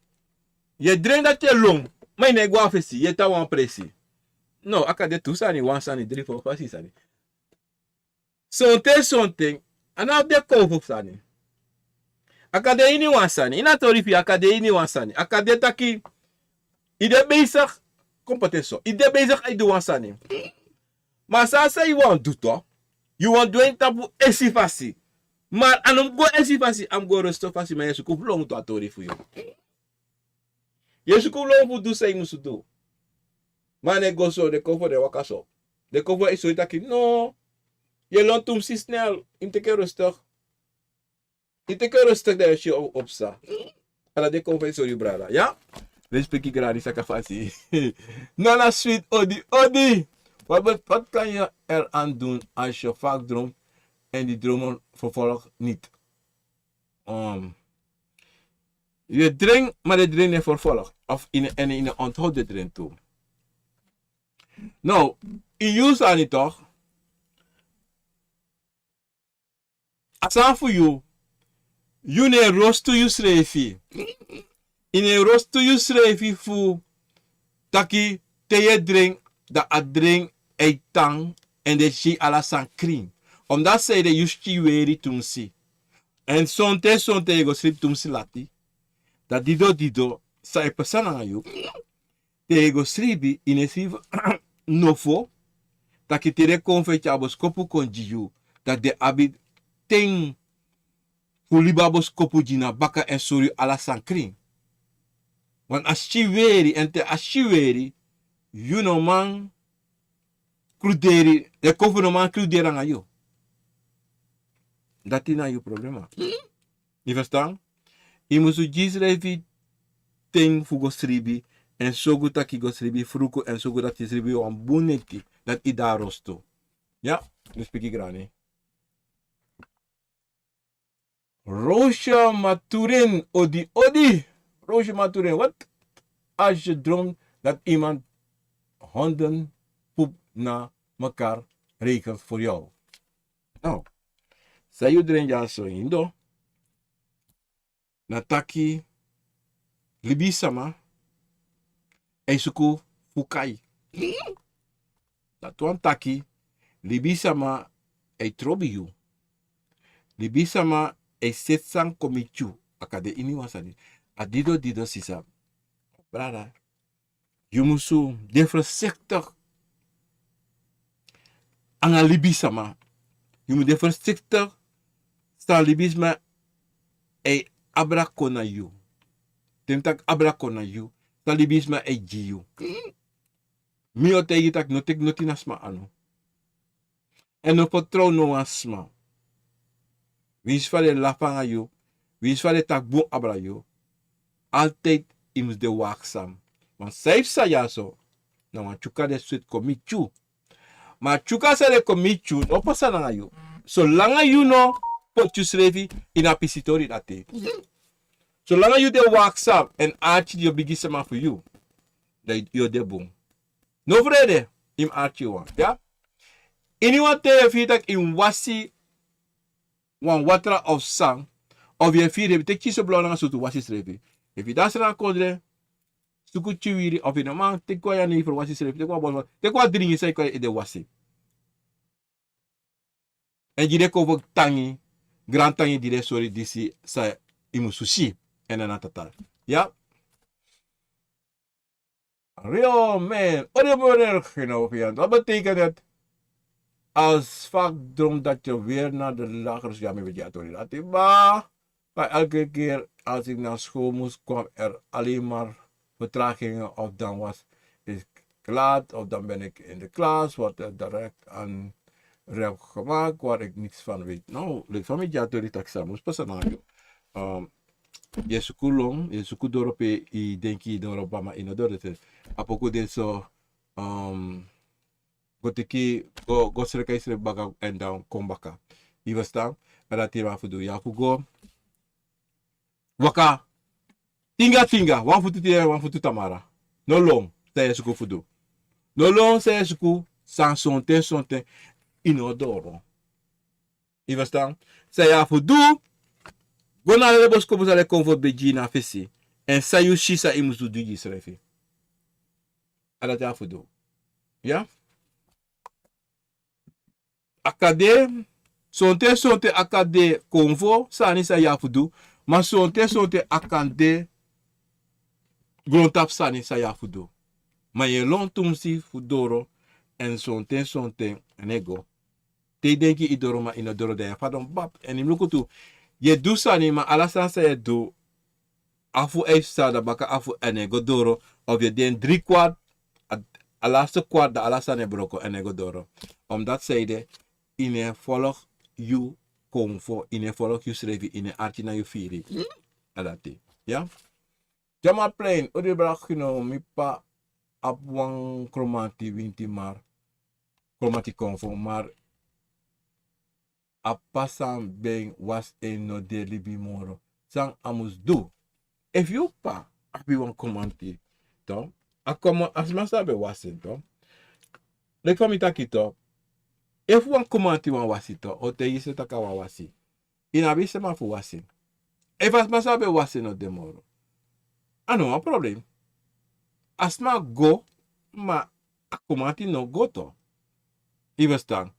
Yu e dringi dati yu e lon, ma yu no e go na fesi, yu e tan wan presi. No, a kan de tu sani, wan sani, dri, fo fasi sani. Sonten, sonten, a no abi den konfo sani. A kan de ini wan sani, ini a tori fu yu, a kan de ini wan sani. A kan de taki, yu de bezig, kon poti en so, yu de bezig, a e du wan sani. Ma san san yu wani du tu, yu wani du en tapu esi fasi. Ma a no mus go esi fasi, a mus go rosto fasi, ma yu e suku fu lon tu a tori fu yu. Yu e suku lon fu du san yu musu du. Ma a no e go so, den konfo no e waka so. Den konfo e sori taki, no, yu e lon tumsi snel, yu mus teki en rustig. Yu teki en rustig, dan yu o si yu o psa. Ala den konfo e sori yu, brada, ya? Lespeki, grani, saka fasi. Nana Sweet, odi, odi. Wat, wat, wat kan je eraan doen als je vaak droomt en die dromen vervolg niet? Ehm, yu e dringi, ma den dringi no e vervolg. Of yu no, èn yu no e onthou den dringi tu. No, yu yu sani toch. A sani fu yu, yu no e rostu yusrefi. Yu no e rostu yusrefi fu taki te yu e dren, dan a dren e tan, èn den si ala sani krin. Omdati san ede yu si weri tumsi. Èn sonten sonten yu go sribi tumsi lati. Dan dido dido san e pasa nanga yu. Te yu go sribi, yu no e sribi nofo. Taki te den kon fu e tyari a boskopu kon gi yu, dan den abi ten fu libi a boskopu gi yu na baka èn sori yu ala sani krin. Wan a si weri, èn te a si weri, yu no man kruderi, den kon fu no man kruderi nanga yu. Dati na yu problema. Yu ferstan? Yu musu gi yusrefi ten fu go sribi, èn sorgu taki yu go sribi fruku, èn sorgu dati yu sribi wan bun neti, dati yu de na rostu. Ya, mi spiki grani. Roosje Maturin, odi, odi. Roosje Maturin, wat als je droomt dat iemand hondenpoep na elkaar regelt voor jou. Nou, san yu drink ya so indo. Na taki libisama e suku fu kai. Dati wani taki libisama e trobi yu. Libisama e seti san kon miti yu. A kan de ini wan sani. A dido dido sisa. Brada. Yu musu de voorzichtig nanga libisama. Yu musu de voorzichtig san libisma e abra kon na yu. Te mi taki abra kon na yu, san libisma e gi yu. Mi o taigi yu taki no teki noti na sma anu. Èn no fertrow no wan sma. Winsi fa den lafu nanga yu, winsi fa den taki bun abra yu, altijd yu mus de waakzaam. Want san yu e psa ya so, na wan tyuka den sweti kon miti yu. Ma a tyuka san den kon miti yu, no pasa nanga yu. Solanga yu no poti yusrefi ini a pisitori dati. Solanga yu de waakzaam èn arki yu o bigi sama fu yu, dan yu o de bun. No frede, yu mus arki wan. Ya? Ini wan ten yu e firi taki yu mus wasi wan watra of san, of yu e firi, efu yu teki kisi blon nanga sutu, wasi yusrefi. Efu yu de na sran kondre, suku tyuwiri, of yu no man teki wan yani fu wasi yusrefi, teki wan bos, teki wan dringi san yu kon ede wasi. Èn gi den kon fu tangi, grantangi di den sori disi san yu musu si. Èn na tata. Ya? Rio, man. Odi, brother, you know, fiyan. Dat betekent het, als vaak droom dat je weer naar de lagere school, ja, mi weet je, Tori, dat hij, maar, maar elke keer als ik naar school moest, kwam er alleen maar vertragingen of dan was ik laat of dan ben ik in de klas, wat er direct aan rep gemaakt, waar ik niks van weet. Nou, lid van mijn Jatori Taxamus, personaal. Um, yu e suku lon, yu e suku doro pe yu denki yu doro, ma yu no doro. A poku de so, um, go teki, go, go sreka yusrefi baka èn dan kon baka. Yu ferstan? A dati yu abi fu du. Yu abi fu go waka tinga tinga, wan futu te, wan futu tamara. No lon san yu e suku fu du. No lon san yu e suku, san sonten, sonten yu no doro. Yu ferstan? San yu abi fu du, go na ala den boskopu san den kon fu begi na fesi. Èn san yu si san yu mus du, du gi yusrefi. A dati yu abi fu du. Ya? A kan de, sonten, sonten a kan de konfo sani san yu abi fu du, ma sonten, sonten a kan de grontapu sani san yu abi fu du. Ma yu e lon tumsi fu doro, èn sonten, sonten a no e go. Te yu denki yu doro ma yu no doro, dan yu e fadon bap. Èn yu mus luku tu, yu e du sani ma ala sani san yu e du, afu e psa, dan baka afu a no e go doro, of yu e de ini dri kwart, a, a laste kwart dan ala sani e broko, a no e go doro. Omdati san ede, yu no e folg yu konfo, yu no e folg yusrefi, yu no e arki na yu firi. A dati. Ya? Jamaplein, odi brada, yu no, mi p'pa abi wan kromanti winti, maar kromanti konfo, maar a p'pa san ben wasi en no de libi moro. San a mus du? Efu yu p'pa abi wan kromanti, to, a kromanti, a sma san ben wasi en, to, leki fa mi taki, to, efu wan kromanti wani wasi, to, a o taigi yusrefi taki a wani wasi. Yu no abi sma fu wasi. Efu a sma san ben wasi en no de moro, a no wan problem. A sma go, ma a komanti no go to. Yu e ferstan?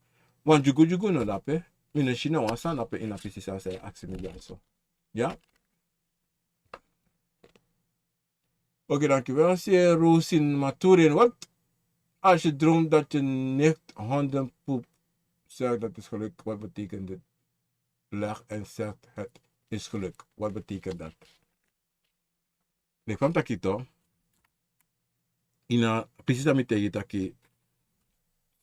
Wan dyugudyugu no dape. Mi no si na wan sani dape ini a pisi san san yu e aksi mi dya so. Ya. Oké, dankjewel. Sê Rosin Maturin. Wat? Als je droomt dat je nicht hondenpoep zuigt, dat is geluk. Wat betekent dit? Leg en zegt: het is geluk. Wat betekent dat? Leki fa mi taki to. Ini a pisi san mi taigi taki,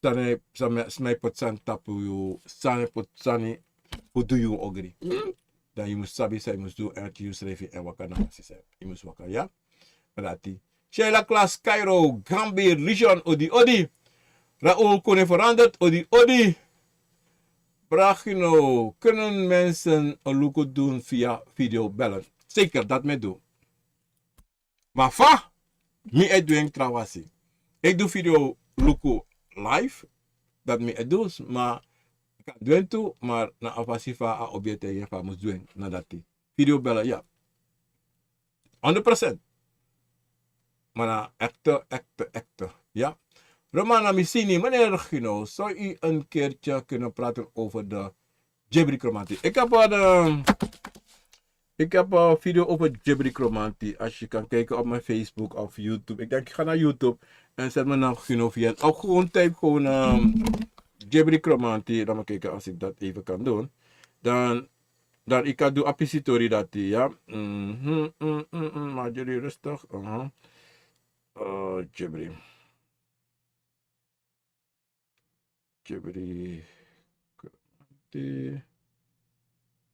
sani, sani, sma e poti sani tapu yu, sma e poti sani fu du yu ogri. Dan yu mus sabi san yu mus du, èn ati yu srefi èn waka nanga sisa. Yu mus waka, ya. Na dati. Sheila Klaas, Cairo, Gambir, Lishon, odi odi. Raoul Kone Veranderd, odi odi. Bragino, kunnen mensen een luku doen via videobellen? Zeker, dat mi e du. Ma fa mi e du en, trawan si. Efu mi du video luku live, dati mi e du, ma mi kan du en tu, ma na a fasi fa a obiekti e fu a mus du en, na dati. Video bellen, ya. Honderd procent. Ma na echte, echte, echte, ya. Romana Missini, meneer Gino, zou u een keertje kunnen praten over de Jebri Kromanti? Ik heb een, ehm, ik heb een video over Jebri Kromanti. Als je kan kijken op mijn Facebook of YouTube. Ik denk, ga naar YouTube en zet mijn naam Gino Vian. Of gewoon type gewoon, ehm, Jebri Kromanti. Laat me kijken als ik dat even kan doen. Dan, dan ik kan doen a pisi tori dati, ya. Mhm, mm, mm, mm, maar jullie rustig. Aha. Eh, Jebri. Jebri.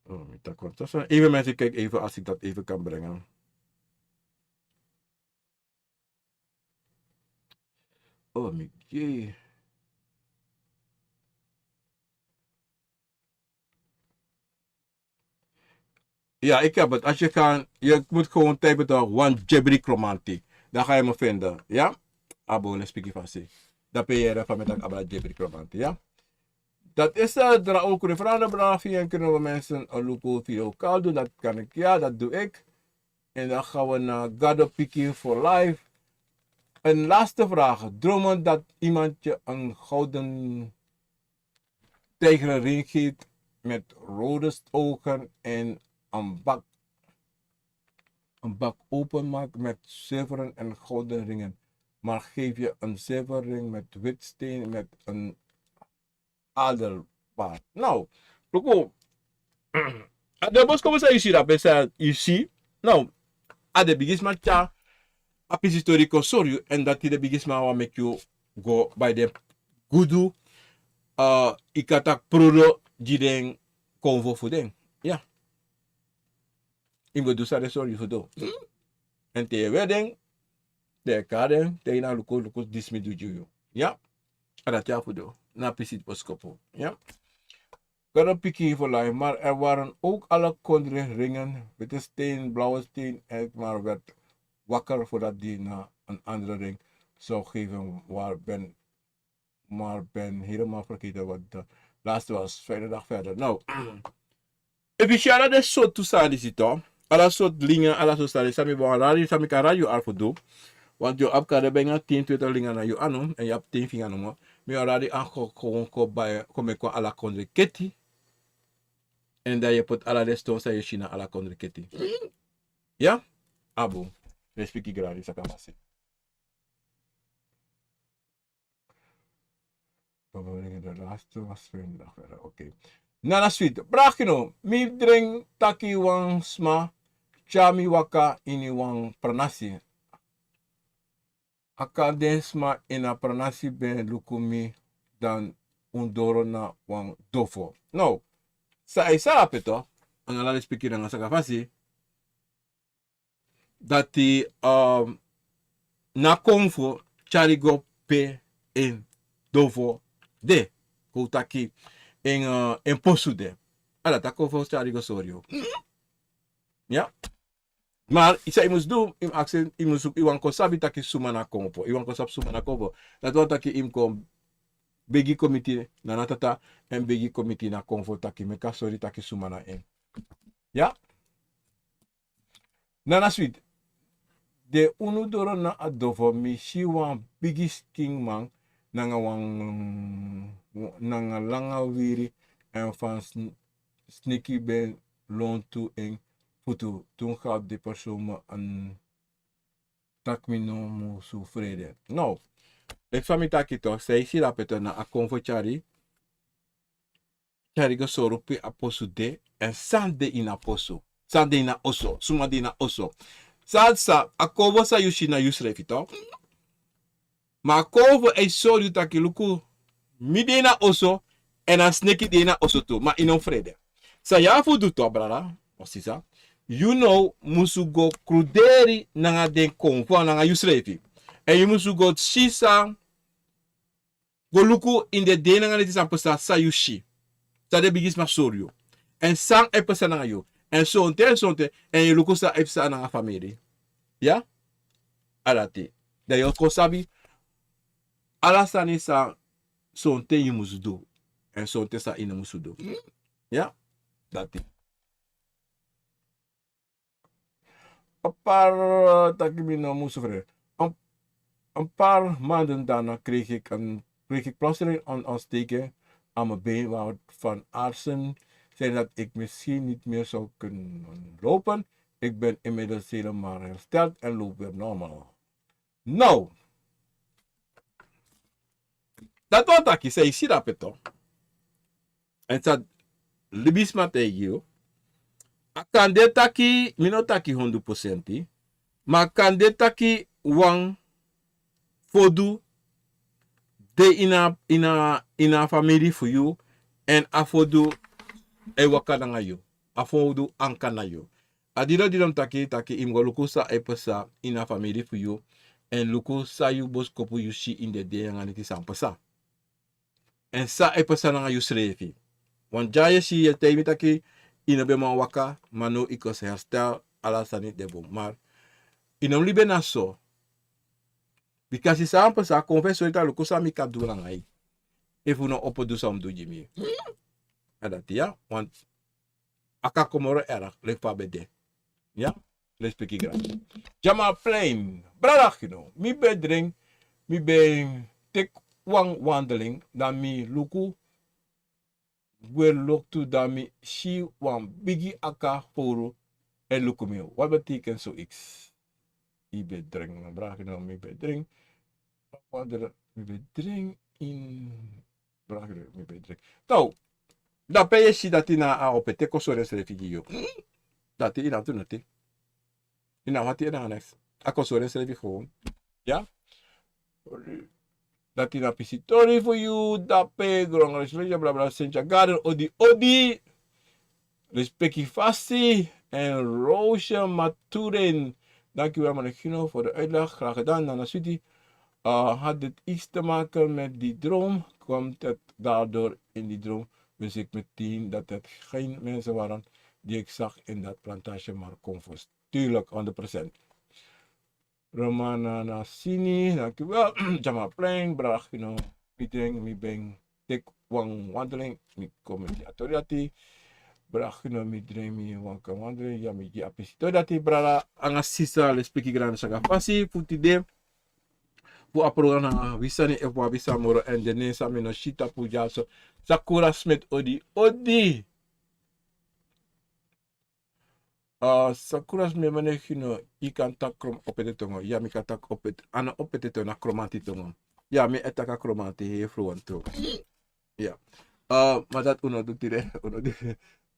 Oh, mi ta kon. Even mensen, ik kijk even als ik dat even kan brengen. Oh, mi. Ja, ik heb het. Als je kan, je moet gewoon typen toch, wan Jebri Kromanti. Dan ga je me vinden, ja? Abo, let's speak fasi. Dan ben je er van met abra Jebri Kromanti, ja? Dat is het, dra ook de vragen, bravo, en kunnen we mensen een luku video call doen? Dat kan ik, ja, dat doe ik. En dan gaan we naar Gado Pikin for Life. Een laatste vraag. Dromen dat iemand je een gouden tijgeren ring geeft met rode ogen en een bak, een bak openmaakt met zilveren en gouden ringen. Maar geef je een zilveren ring met wit steen met een adelbaard. Nou, luku. A de boskopu san yu si, dati san yu si. Now, a de bigisma tyari a pisi tori kon sori yu, èn dati de bigisma wani meki yu go bai den gudu, eh, yu kan taki prodo gi den konfo fu den. Ya. Yu mus du san den sori yu fu du. Èn te yu e weri den, den e kari den, te yu na luku, luku disi mi du gi yu. Ya. A dati a fu du. Na pisi boskopu. Ya. Gado Pikin for Life, maar er waren ook alle kondre ringen, witte steen, blauwe steen, en maar werd wakker voordat die naar een andere ring zou geven, waar ben, maar ben helemaal vergeten wat de laatste was. Fijne dag verder. Nou, efu yu si ala den sortu sani disi, ala sortu linga, ala sortu sani, san mi wani radi, san mi kan radi yu anu fu du. Want yu abi kan de brengi tin, twintig linga na yu anu, èn yu abi tin finga nomo. Mi o radi yu anu kon, kon, kon bai, kon meki wan ala kondre keti. Èn dan yu e poti ala den ston san yu e si na ala kondre keti. Ya? Abo. Respeki gradi, saka fasi. Baba, de laatste was vrijdag verder. Oké. Nana Sweet. Bragino, mi dringi taki wan sma tyari mi waka ini wan pranasi. A kan den sma ini a pranasi ben luku mi dan un doro na wan dofo. Now, san e sori ape tu, anga ala respeki nanga saka fasi, dati, um, na konfo tyari go pe en dofo de. Kon taki en, uh, en posu de. A dati a konfo tyari go sori yu. Ya. Ma san yu mus du, yu mus aksi, yu mus, yu wani kon sabi taki suma na konfo. Yu wani kon sabi suma na konfo. Dati wani taki yu mus kon begi komiti na Nana Tata, èn begi komiti na konfo taki meki a sori taki suma na en. Ya? Nana Sweet. Te unu doro na a dofo, mi si wan bigi skinman nanga wan nanga langa wiri èn fan sn- sneki ben lontu en futu. Toen gaf de persoon me een tak mi no musu frede. No, leki fa mi taki toch, san yu si dape toch na a konfo tyari tyari go sori pe a posu de, èn san de ini a posu, san de ini a oso, suma de ini a oso. San sa a konfo san yu si na yusrefi toch. Ma a konfo e sori yu taki luku, mi de ini a oso, èn a sneki de ini a oso tu, ma yu no frede. San yu abi fu du toch brada, o sisa, yu no musu go kruderi nanga den konfo nanga yusrefi. Èn yu musu go si san go luku ini den dei nanga neti san pasa, san yu si, san den bigisma sori yu, èn san e pasa nanga yu, èn sonten èn sonten, èn yu luku san e pasa nanga famiri. Ya, a dati. Dan yu o kon sabi ala sani san sonten yu musu du, èn sonten san yu no musu du. Ya, dati. Een paar, eh, taki mi no musu frede. Een, een paar maanden daarna kreeg ik, een, kreeg ik plotseling een ontsteking aan mijn been, waarvan artsen zeiden dat ik misschien niet meer zou kunnen lopen. Ik ben inmiddels helemaal hersteld en loop weer normaal. No. Dati wan taki san yu si dape toch. Èn san libisma taigi yu. A kan de taki, mi no taki hondro prosenti, ma a kan de taki wan fodu de ini a, ini a, ini a famiri fu yu, èn a fodu e waka nanga yu, a fodu anka na yu. A didon didon mi taki, taki yu mus go luku san e pasa ini a famiri fu yu, èn luku san yu boskopu yu si ini den dei nanga neti san pasa. Èn san e pasa nanga yusrefi. Wan dya yu e si yu e taigi mi taki yu no ben man waka, ma now yu kon herstel, ala sani de bun. Ma yu no mus libi na so. Bikasi san pasa, a konfo e sori taki luku san mi kan du nanga yu efu yu no opo du san yu mus du gi mi. A dati ya, want a kan kon moro erg leki fa a ben de. Ya, respeki grani. Jamal Plain, brada Gino, mi ben dringi, mi ben teki wan wandeling, dan mi luku gwe loktu, dan mi si wan bigi aka fowru e luku mi. Wat betekent zoiets? Mi ben dringi, brada Gino, mi ben dringi. Wandeling, mi ben dringi in Brada Gino, mi ben dringi. Now, dape yu e si dati na a opo ete kon sori ensrefi gi yu. Dati yu no abi tu noti. Yu no abi ati ede nanga neks. A kon sori ensrefi gewoon. Ya? Dati na pisi tori fu yu, dape, gronga respeki, brada Sentia Garden, odi, odi. Respeki fasi en Roosje Maturin. Dankjewel, meneer Gino, voor de uitleg. Graag gedaan, Nana Sweetie. Eh, had dit iets te maken met die droom? Kwam het daardoor in die droom? Wist ik meteen dat het geen mensen waren die ik zag in dat plantage, maar konfos. Tuurlijk, honderd procent. Romana Nasini, dankjewel. Jama Plain, brada Gino, mi dringi, mi ben teki wan wandeling, mi kon mi gi a tori dati. Brada Gino, mi dringi, mi waka wandeling, ya mi gi a pisi tori dati, brada. Nanga sisa, lespeki grani saka fasi fu tide. Fu a programa nanga wi sani efu wi abi san moro èn den nen san mi no si tapu dyaso. Sakura Smith, odi, odi. Ah, Sakura Smith, meneer Gino, yu kan taki Krom-, Opete Tongo. Ya, mi kan taki Opete, a no Opete Tongo, na Kromanti Tongo. Ya, mi e taki a Kromanti hei fluent tu. Ya. Ah, ma dati un no du tide, un no du,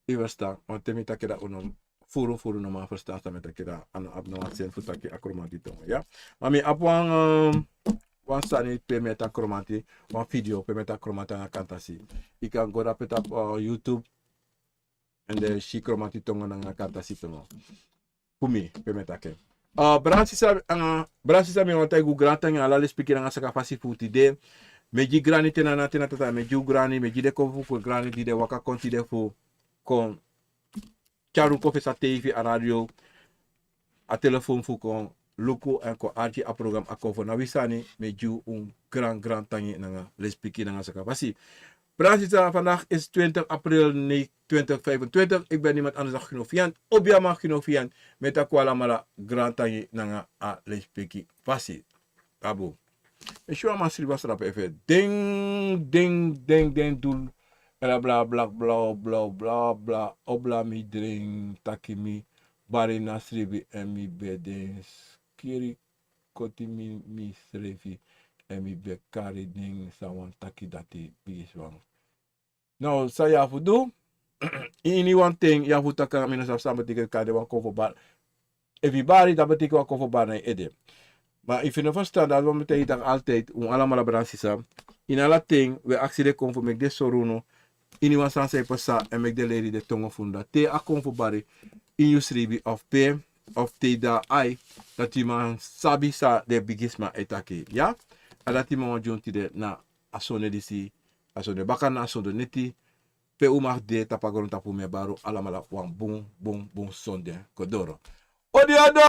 yu ferstan. Want te mi taki dati un no furu furu no man ferstan san mi e taki dati, a no abi no wan sen fu taki a Kromanti Tongo, ya. Ma mi abi wan, ehm, wan sani pe mi e taki Kromanti, wan video pe mi e taki Kromanti nanga kantasi. Yu kan go dape tapu, eh, YouTube, èn den si Kromanti Tongo nanga kantasi tongo. Fu mi, pe mi e taki en. Ah, brada sisa, ah, brada sisa, mi wani taigi un grantangi, ala lespeki nanga saka fasi fu tide. Mi e gi grani te na, na te na tata, mi e gi un grani, mi e gi den konfo fu grani di den waka kon tide fu kon tyari un kon fesi a teifi, a radio, a telefon fu kon luku èn kon arki a programa a Konfo na wi sani. Mi e gi un gran, grantangi nanga lespeki nanga saka fasi. Brada sisa, vandaag is twintig april, nee, twintig vijfentwintig. Ik ben niemand anders dan Gino Fiant. Obiaman Gino Fiant. Met Akwala Mala, Grand Tangi, nanga a Leispeki Fasi. Abu. Eshuwa masriba srapa efe. Ding, ding, ding, ding, dul. Bla, bla, bla, bla, bla, bla, bla. Obla mi dring, taki mi. Bari na sribi en mi beden. Skiri koti mi, mi srefi. En mi ben kari ding, san wan taki dati bigiswan. Now, san yu abi fu du, ini wan ten, yu abi fu taki nanga mi, no sabi san betekent kande wan kon fu bari. Efu yu bari, dan betekent wan kon fu bari na yu ede. Ma efu yu no ferstan, dan wan betekent taki altijd, un alamala brada sisa. Ini ala ten, wi e aksi den kon fu meki den sori unu, ini wan sani san e pasa, èn meki den leri den tongo fu unu. Dan te a kon fu bari, ini yu sribi of pe, of te yu de na ai, dati yu man sabi san den bigisma e taki. Ya? A dati mi wani gi unu tide na a sonde disi, a sonde baka na a sonde neti, pe un mag de tapu a grontapu, mi e bari un alamala wan bun, bun, bun sonde kon doro. Odi, odi,